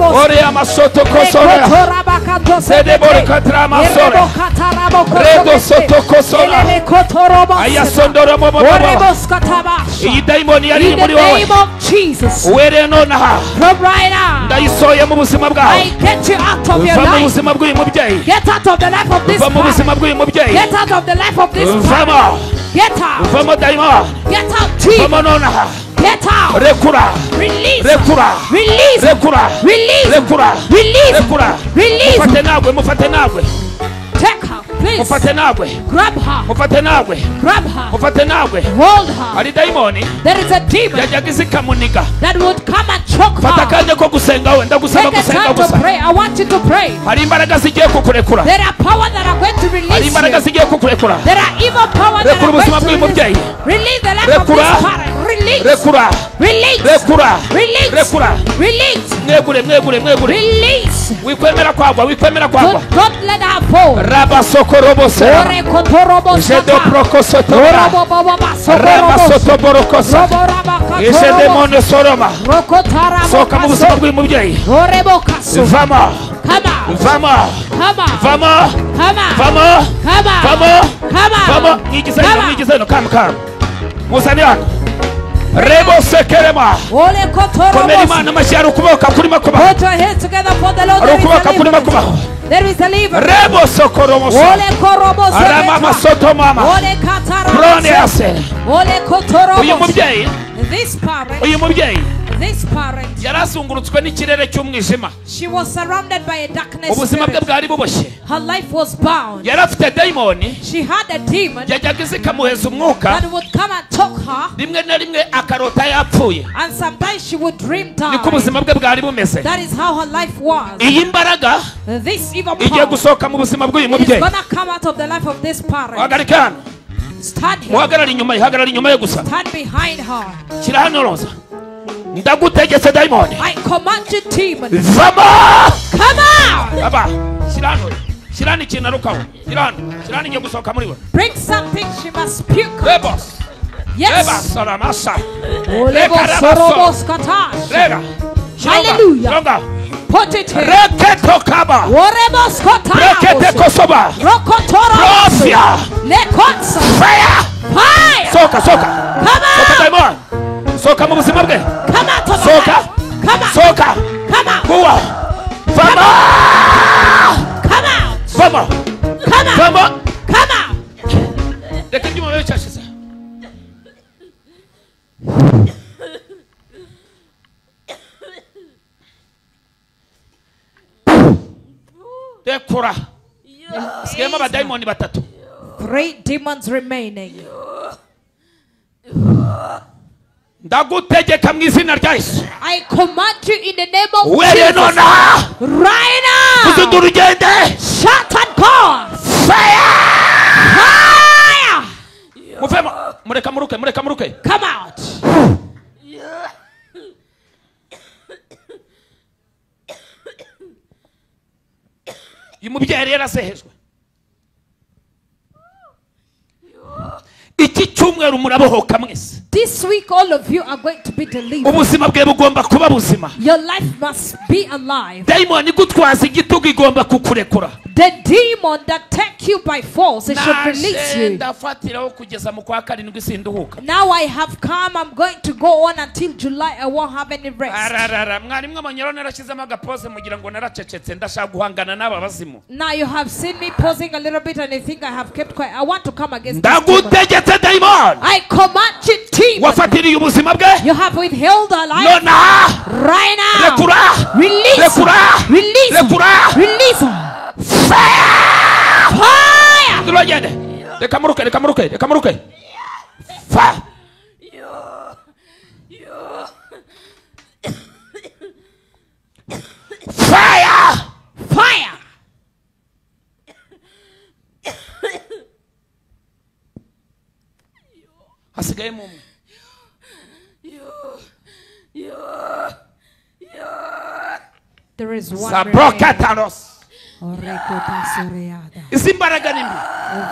Ore amasoto kosora. Sedebore katrama sora. Redo soto kosora. Ayasondoro bobo. Iyi dayimoni yari muri wowe. In the name of Jesus. Uwere nonaha. From right now. Ndayisoye mu buzima bwawe. I get you out of your Va mu life. buzima bw'uyu mubyeyi. Get out of the life of this Va mu buzima parent. bw'uyu mubyeyi. Get out of the life of this Vamo. parent. Get out. Vamo dayimoni. Get out, demon. Vamo nonaha. Get out. Rekura. Release. Rekura. Release. Rekura. Release. Rekura. Release. Rekura. Release. Mufate nawe, mufate nawe. Take her, please. Mufate nawe. Grab her. Mufate nawe. Grab her. Mufate nawe. Hold her. Hari dayimoni There is a demon yajyaga iza ikamuniga. that would come and choke Fata her. akanya ko gusenga we, ndagusaba Take a gusenga time to gusa. pray. I want you to pray. Hari imbaraga zigiye kukurekura. There are power that are going to Hari release imbaraga you. zigiye kukurekura. There are evil power that Rekura are ubuzima going to bw'uyu release. mubyeyi. Release the life of Rekura. this parent. Release. Rekura. Release. Rekura. Release. Rekura. Release. Mwegure, mwegure, mwegure. Release. Wikwemera kwagwa, wikwemera kwagwa. Don't let her fall. Rabasokorobo Ore kotorobo Jedo sata. prokosotora. Orobo bobo basokorobo. Rabasotoborokosa. Robo rabakatorobo. Isedemone soroma. Rokotarabo Sohoka mu buzima kaso. bw'uyu mubyeyi. Orebo kaso. Vamo. Come out. Vamo. Come out. Vamo. Come out. Vamo. Come out. Vamo. Come out. Vamo. Mwigize hino, Come out. mwigize hino. Come, come. Muzane hano. Rebo sekerema. Ole Komera kotorobo. Imana amashyi hari ukuboko kurimo kubaho. Put your hands together for the Lord. Hari There is ukuboko kurimo deliverance. kubaho. There is deliverance. Rebo sokoromoso. Ole korobo Arama seketa. soto mama. Ole katarabo. Prone yase. Ole Uyu kotorobo. mubyeyi, This parent, uyu mubyeyi this parent, yarazungurutswe n'ikirere cy'umwijima. she was surrounded by a darkness Ubuzima bwe spirit. bwari buboshye. Her life was bound. Yari afite dayimoni She had a demon yajyaga iza ikamuheza umwuka, that would come and choke her, rimwe na rimwe akarota yapfuye. and sometimes she would dream Niko die. ubuzima bwe bwari bumeze. That is how her life was. Iyi mbaraga This evil igiye power gusohoka mu buzima bw'uyu it is mubyeyi. gonna come out of the life of this parent. Hagarika hano. Stand here. Muhagarare inyuma ye, hagarara inyuma ye gusa. Stand behind her. Shyira hano roza. Ndagutegetse dayimoni. I command you, demon, Vamo! come out! Aba, shyira hano. Shyira hano ikintu arukaho. Shyira hano. Shyira hano igiye gusohoka muri we. Bring something she must puke. Rebos. Yes. Reba saramasa. Olebo sorobos katash. Rega. Hallelujah. Shyira ngaho. Put it here. Reketokaba. Orebos Rekete kotarabos. kosoba. Rokotorobos. Profia. Lekotsa. Fire. Fire. Sohoka, sohoka. Come Sohoka out. dayimoni. Sohoka mu buzima bwe. Come out of her Sohoka. life. Come out. Sohoka. Come out. Kuwa. Vamo. Come out. Vamo. Come out. Vamo. Come out. Reka ibyuma bibe byashize. Rekura. Sigayemo abadayimoni batatu. 3 demons remaining. Ndagutegeka mu izina rya Yesu. I command you in the name of Were Jesus. nonaha. Right now. Uzindura ugende. Shut and go. Fire. Fire. Muvemo. Mureka muruke, mureka muruke. Come out. Uyu mubyeyi yari yarasehejwe. Iki cyumweru murabohoka mwese. This week all of you are going to be delivered. Ubuzima bwe bugomba kuba buzima. Your life must be alive. Dayimoni igutwaza igitugu igomba kukurekura. The demon that take you by force, it should release Naje you. ndafatiraho kugeza mu kwa karindwi sinduhuka. Now I have come, I'm going to go on until July. I won't have any rest. Ararara, mwari mwe manyero narashyizemo agapose mugira ngo naracecetse, ndashaka guhangana n'aba bazimu. Now you have seen me pausing a little bit and you think I have kept quiet. I want to come against this demon. Ndagutegetse dayimoni. I command you, demon. Wafatiriye ubuzima bwe. You have withheld her life. Nonaha. Right now. Rekura. Release. Rekura. Release. Rekura. Release her. Fire. Fire. Turagende. Reka muruke, reka muruke, reka muruke. Fire. Fire. Fire. Hasigayemo umwe. There is one remaining. Sabrokatanos. Izi mbaraga ni mbi.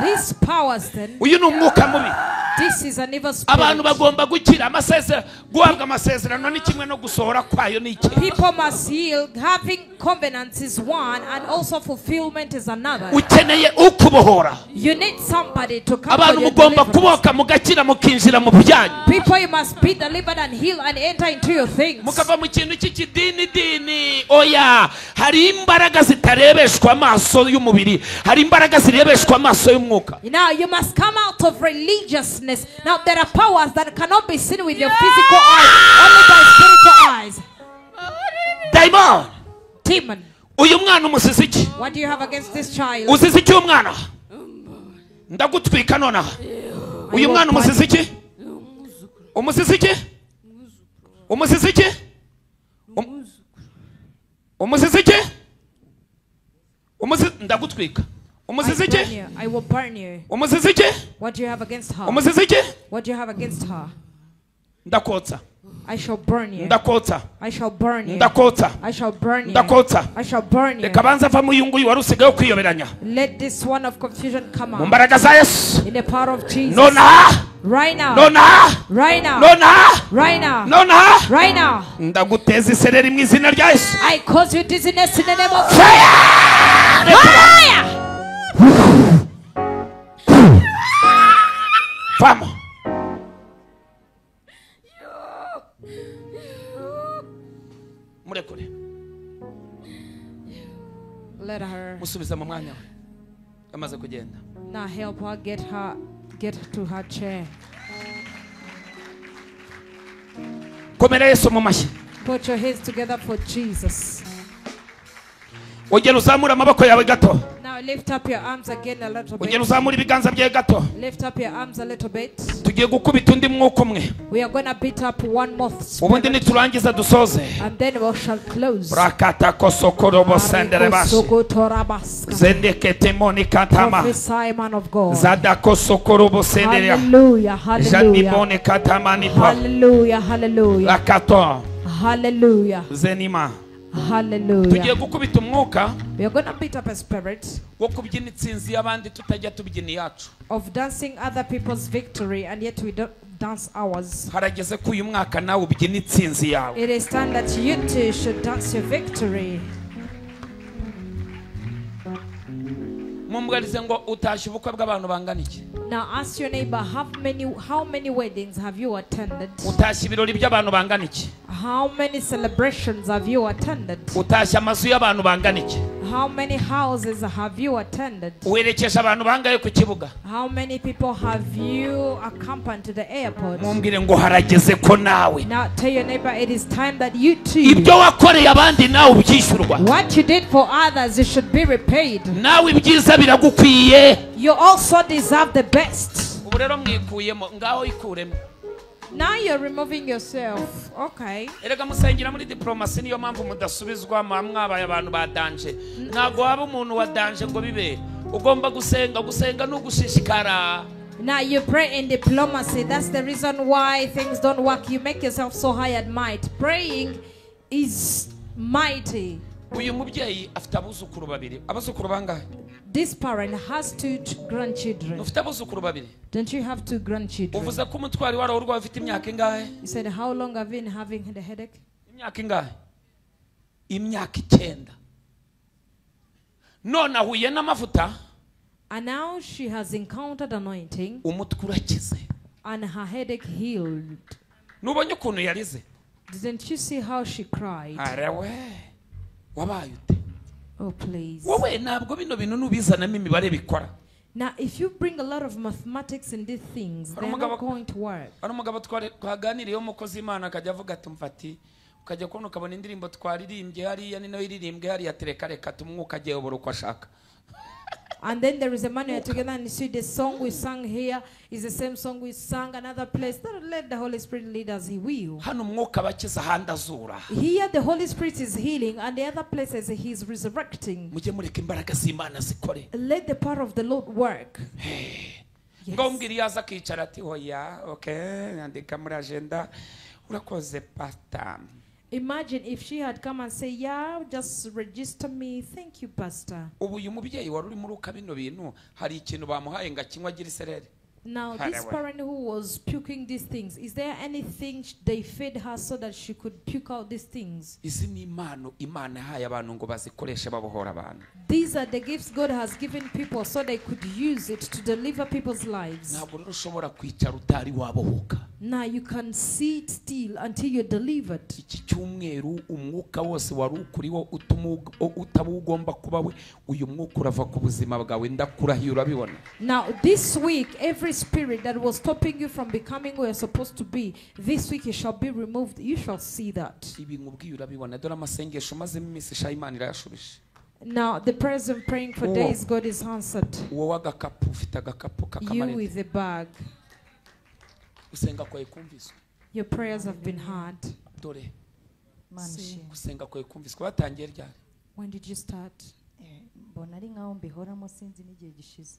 These powers then. Uyu ni umwuka mubi. This is an evil spirit. Abantu bagomba gukira amasezerano, guhabwa amasezerano ni kimwe no gusohora kwayo ni iki. People must heal. Having covenants is one, and also fulfillment is another. Ukeneye ukubohora. You need somebody to come. Abantu mugomba kuboka mugakira mukinjira mu byanyu. People, you must be delivered and healed and enter into your things. Mukava mu kintu cy'ikidini dini. Oya, hari imbaraga zitarebeshwa amaso y'umubiri, hari imbaraga zirebeshwa amaso y'umwuka. Now you must come out of religiousness. Now there are powers that cannot be seen with your physical eyes, only by spiritual eyes. Demon. Demon. Uyu mwana umusize iki? What do you have against this child? Usize iki umwana? Ndagutwika nona. Uyu mwana umusize iki? Umusize iki? Umusize iki? Umusize iki? Umusize ndagutwika. Umusize iki? I will burn you. Umusize iki? What do you have against her? Umusize iki? What do you have against her? Ndakotsa. I shall burn you. Ndakotsa. I shall burn you. Ndakotsa. I shall burn you. Ndakotsa. I shall burn you. Reka banza va mu yungu wari usigaye kwiyoberanya. Let this one of confusion come out. Mu mbaraga za Yesu. In the power of Jesus. Nona. Right now. Nona. Right now. Nona. Right now. Nona. Right now. Ndaguteza isereri mu izina rya Yesu. I cause you dizziness in the name of Fire. Fire. Vamos. Murekure. Let her. Musubiza mu mwanya we. Amaze kugenda. Now help her get to her chair. Komera Yesu mu mashyi. Put your hands together for Jesus. Ongera uzamura amaboko yawe gato. Now lift up your arms again a little bit. Ongera uzamura ibiganza byawe gato. Lift up your arms a little bit. Tugiye gukubita undi mwuka umwe. We are going to beat up one more spirit. Ubundi niturangiza dusoze. And then we shall close. Rakata kosokorobo senderebashi. Zendekete monikatama. Prophesy, man of God. Zadako sokorobo senderea. Hallelujah, hallelujah. Jadibone katamanipa. Hallelujah, hallelujah. Rakato. Hallelujah. Zenima. Hallelujah. Tugiye gukubita umwuka. We are going to beat up a spirit wo kubyina itsinzi y'abandi tutajya tubyina iyacu. Of dancing other people's victory and yet we don't dance ours. Harageze ko uyu mwaka nawe ubyina itsinzi yawe. It is time that you too should dance your victory. Mumbwarize ngo utashye ubukwe bw'abantu bangana iki? Now ask your neighbor, how many weddings have you attended? Utashye ibirori by'abantu bangana iki? How many celebrations have you attended? Utashye amazu y'abantu bangana iki? How many houses have you attended? Werekeje abantu bangaye ku kibuga? How many people have you accompanied to the airport? Mumbwire ngo harageze ko nawe. Now tell your neighbor, it is time that you too. Ibyo wakoreye abandi nawe ubyishyurwa. What you did for others, you should be repaid. Nawe ibyiza biragukwiye. You also deserve the best. Ubu rero mwikuyemo, ngaho ikuremo. Now you're removing yourself. Okay. Erega musengera muri diplomasi niyo mpamvu mudasubizwa mwabaye abantu ba danger. Ntago waba umuntu wa danger ngo bibe. Ugomba gusenga, gusenga no gushishikara. Now you pray in diplomacy. That's the reason why things don't work. You make yourself so high and might. Praying is mighty. Uyu mubyeyi afite abuzukuru babiri. Abuzukuru bangahe? This parent has two grandchildren. Ufite abuzukuru babiri? Don't you have two grandchildren? Uvuze ko umutwari wari urwaye ufite imyaka ingahe? You said, how long have you been having the headache? Imyaka ingahe? Imyaka 9. None ahuye n'amavuta. And now she has encountered anointing. Umutwe urakize. And her headache healed. Nubonye ukuntu yarize? Didn't you see how she cried? Arewe. Wabaye ute? Oh, please. Wowe ntabwo bino bintu nubizanamo imibare bikora. Now, if you bring a lot of mathematics in these things, they're not going to work. Hari umugabo twaganiriye umukozi Imana akajya avuga ati mfati ukajya kubona ukabona indirimbo twaririmbye hariya ni nayo iririmbwe hariya tereka reka tumwuka agiye ubura uko ashaka. And then there is a man we are together and you see the song we sang here is the same song we sang another place. Don't let the Holy Spirit lead as he will. Hano umwuka abakiza ahandi azura. Here the Holy Spirit is healing and the other places he is resurrecting. Mujye mureka imbaraga z'Imana zikore. Let the power of the Lord work. Yes. Ngo umbwira yaza akicara ati oya, okay, andika muri agenda urakoze pastor. Imagine if she had come and say, yeah, just register me. Thank you, Pastor. Ubu uyu mubyeyi wari urimo uruka bino bintu hari ikintu bamuhaye ngo akinywe agire isereri. Now, this parent who was puking these things, is there anything they fed her so that she could puke out these things? Izi ni impano Imana yahaye abantu ngo bazikoreshe babohora abantu. These are the gifts God has given people so they could use it to deliver people's lives. Ntabwo rero ushobora kwicara utari wabohoka. Now you can sit still until you're delivered. Iki cyumweru umwuka wose wari ukuriwo utuma utaba ugomba kuba we, uyu mwuka urava ku buzima bwawe, ndakurahiye urabibona. Now this week, every spirit that was stopping you from becoming who you're supposed to be, this week it shall be removed. You shall see that. Ibi nkubwiye urabibona. Dore amasengesho mazemo iminsi sha Imana irayashubije. Now the prayers I'm praying for days, God is answered. Uwo w'agakapu ufite agakapu You kakamarete. with the bag. Gusenga kwawe kumviswe. Your prayers have been heard. Dore. Gusenga kwawe kumviswe. Watangiye ryari? When did you start? Mbona ari nkaho mbihoramo sinzi n'igihe gishize.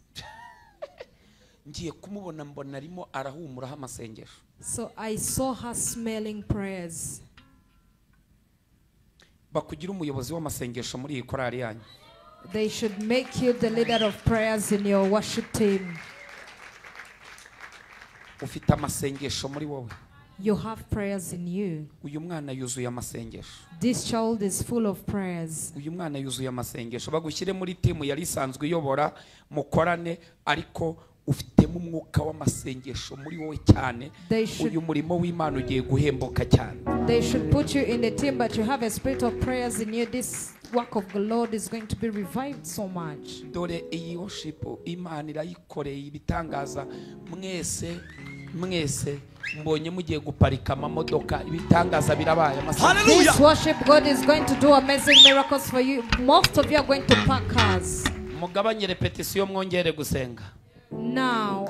Ngiye kumubona mbona arimo arahumuraho amasengesho. So I saw her smelling prayers. Bakugira umuyobozi w'amasengesho muri iyi korali yanyu. They should make you the leader of prayers in your worship team. Ufite amasengesho muri wowe. You have prayers in you. Uyu mwana yuzuye amasengesho. This child is full of prayers. Uyu mwana yuzuye amasengesho. Bagushyire muri timu yari isanzwe iyobora mukorane, ariko ufitemo umwuka w'amasengesho muri wowe cyane. Uyu murimo w'Imana ugiye guhembuka cyane. They should put you in the team, but you have a spirit of prayers in you. This work of the Lord is going to be revived so much. Dore iyi worship Imana irayikoreye ibitangaza. Mwese mwese mbonye mugiye guparika amamodoka, ibitangaza birabaye. Hallelujah. This worship, God is going to do amazing miracles for you. Most of you are going to park cars. Mugabanye repetition mwongere gusenga. Now,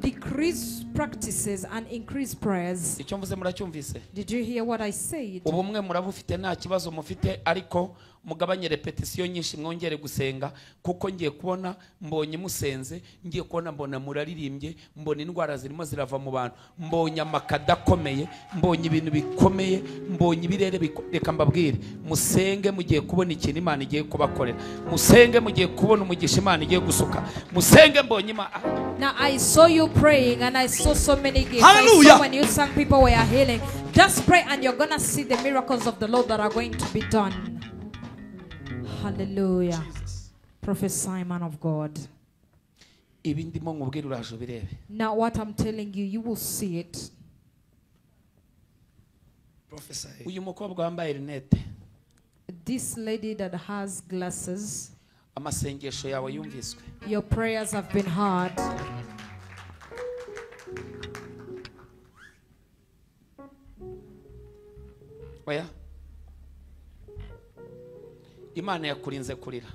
decrease practices and increase prayers. Icyo mvuze muracyumvise? Did you hear what I said? Ubumwe murabufite nta kibazo mufite, ariko mugabanye repetition nyinshi mwongere gusenga, kuko ngiye kubona mbonye musenze, ngiye kubona mbona muraririmbye, mbona indwara zirimo zirava mu bantu, mbonye amakada akomeye, mbonye ibintu bikomeye, mbonye ibirere. Reka mbabwire, musenge mugiye kubona ikintu Imana igiye kubakorera, musenge mugiye kubona umugisha Imana igiye gusuka, musenge mbonye Imana. Now I saw you praying and I saw so many gifts. Hallelujah. I saw when you sang people were healing. Just pray and you're gonna see the miracles of the Lord that are going to be done. Hallelujah. Jesus. Prophesy, man of God. Ibi ndimo nkubwira uraje ubirebe. Now what I'm telling you, you will see it. Prophesy. Uyu mukobwa wambaye lunette. This lady that has glasses. Amasengesho yawe yumviswe. Your prayers have been heard. Oya. Imana yakurinze kurira.